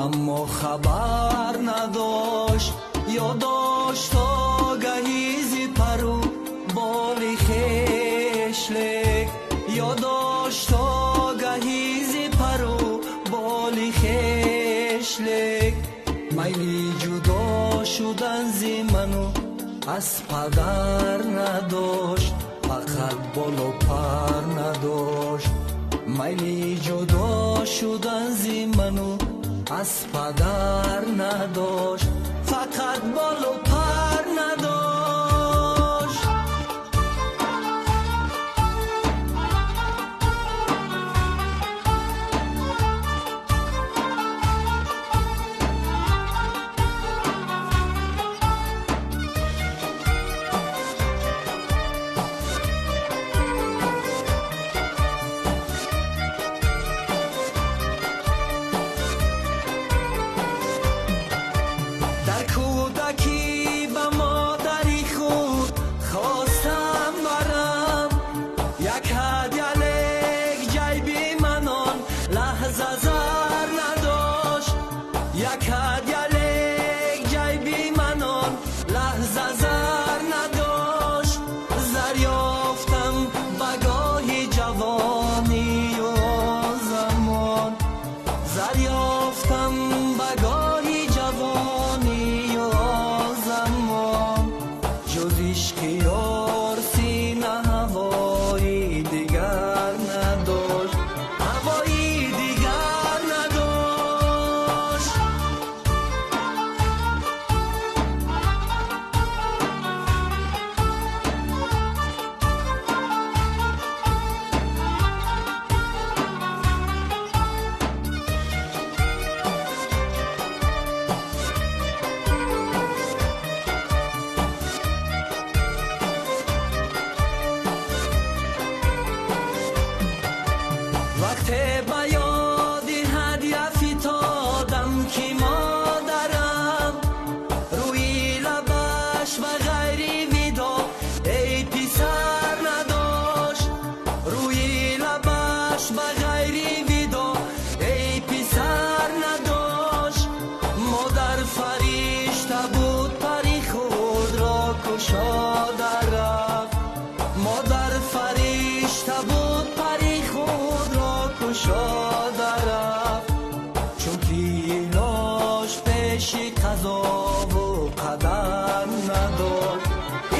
аммо хабар надошт. Ё дошт огаҳӣ зи пару боли хеш, лек ё дошт огаҳӣ зи пару боли хеш, лек майли ҷудо шудан зи ману аз падар надошт, фақат болу пар надошт. Майли ҷудо шудан зи ману аз падар надошт, фақат болу пар надошт. Дар кӯдакӣ Як ҳадя лек ҷайби манон лаҳза зар надошт. Зар ёфтам ба гоҳи ҷавонию замон. Зар ёфтам ба гоҳи ҷавонию замон. Ҷуз ишқи ёр сина ҳавои дигар надошт. Ҳавои дигар надошт. Вақте ба ёди ҳадя фитодам ки модарам рӯи лабаш ба ғайри видо эй писар надошт. Рӯи лабаш ба ғайри видо эй писар надошт. Модар фаришта буд пари худро кушода рафт. Модар фаришта буд пари худро кушода рафт. Чунки илоҷ пеши қазову қадар надошт.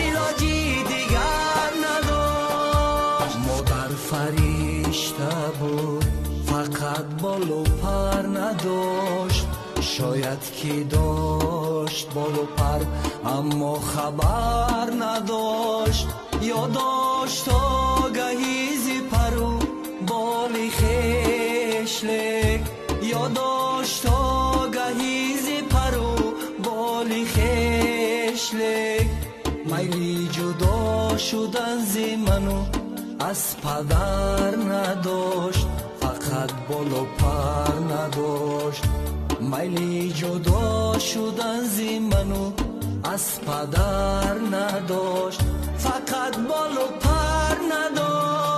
Илоҷи дигар надошт. Модар фаришта буд фақат болу пар надошт. Шояд ки дошт болу пар аммо хабар надошт. Ё дошт огаҳӣ зи пару боли хеш лек. Ё дошт огаҳӣ зи пару боли хеш лек. Майли ҷудо шудан зи ману аз падар надошт. Фақат болу пар надошт. Майли ҷудо шудан зи ману аз падар надошт. Фақат болу пар надошт.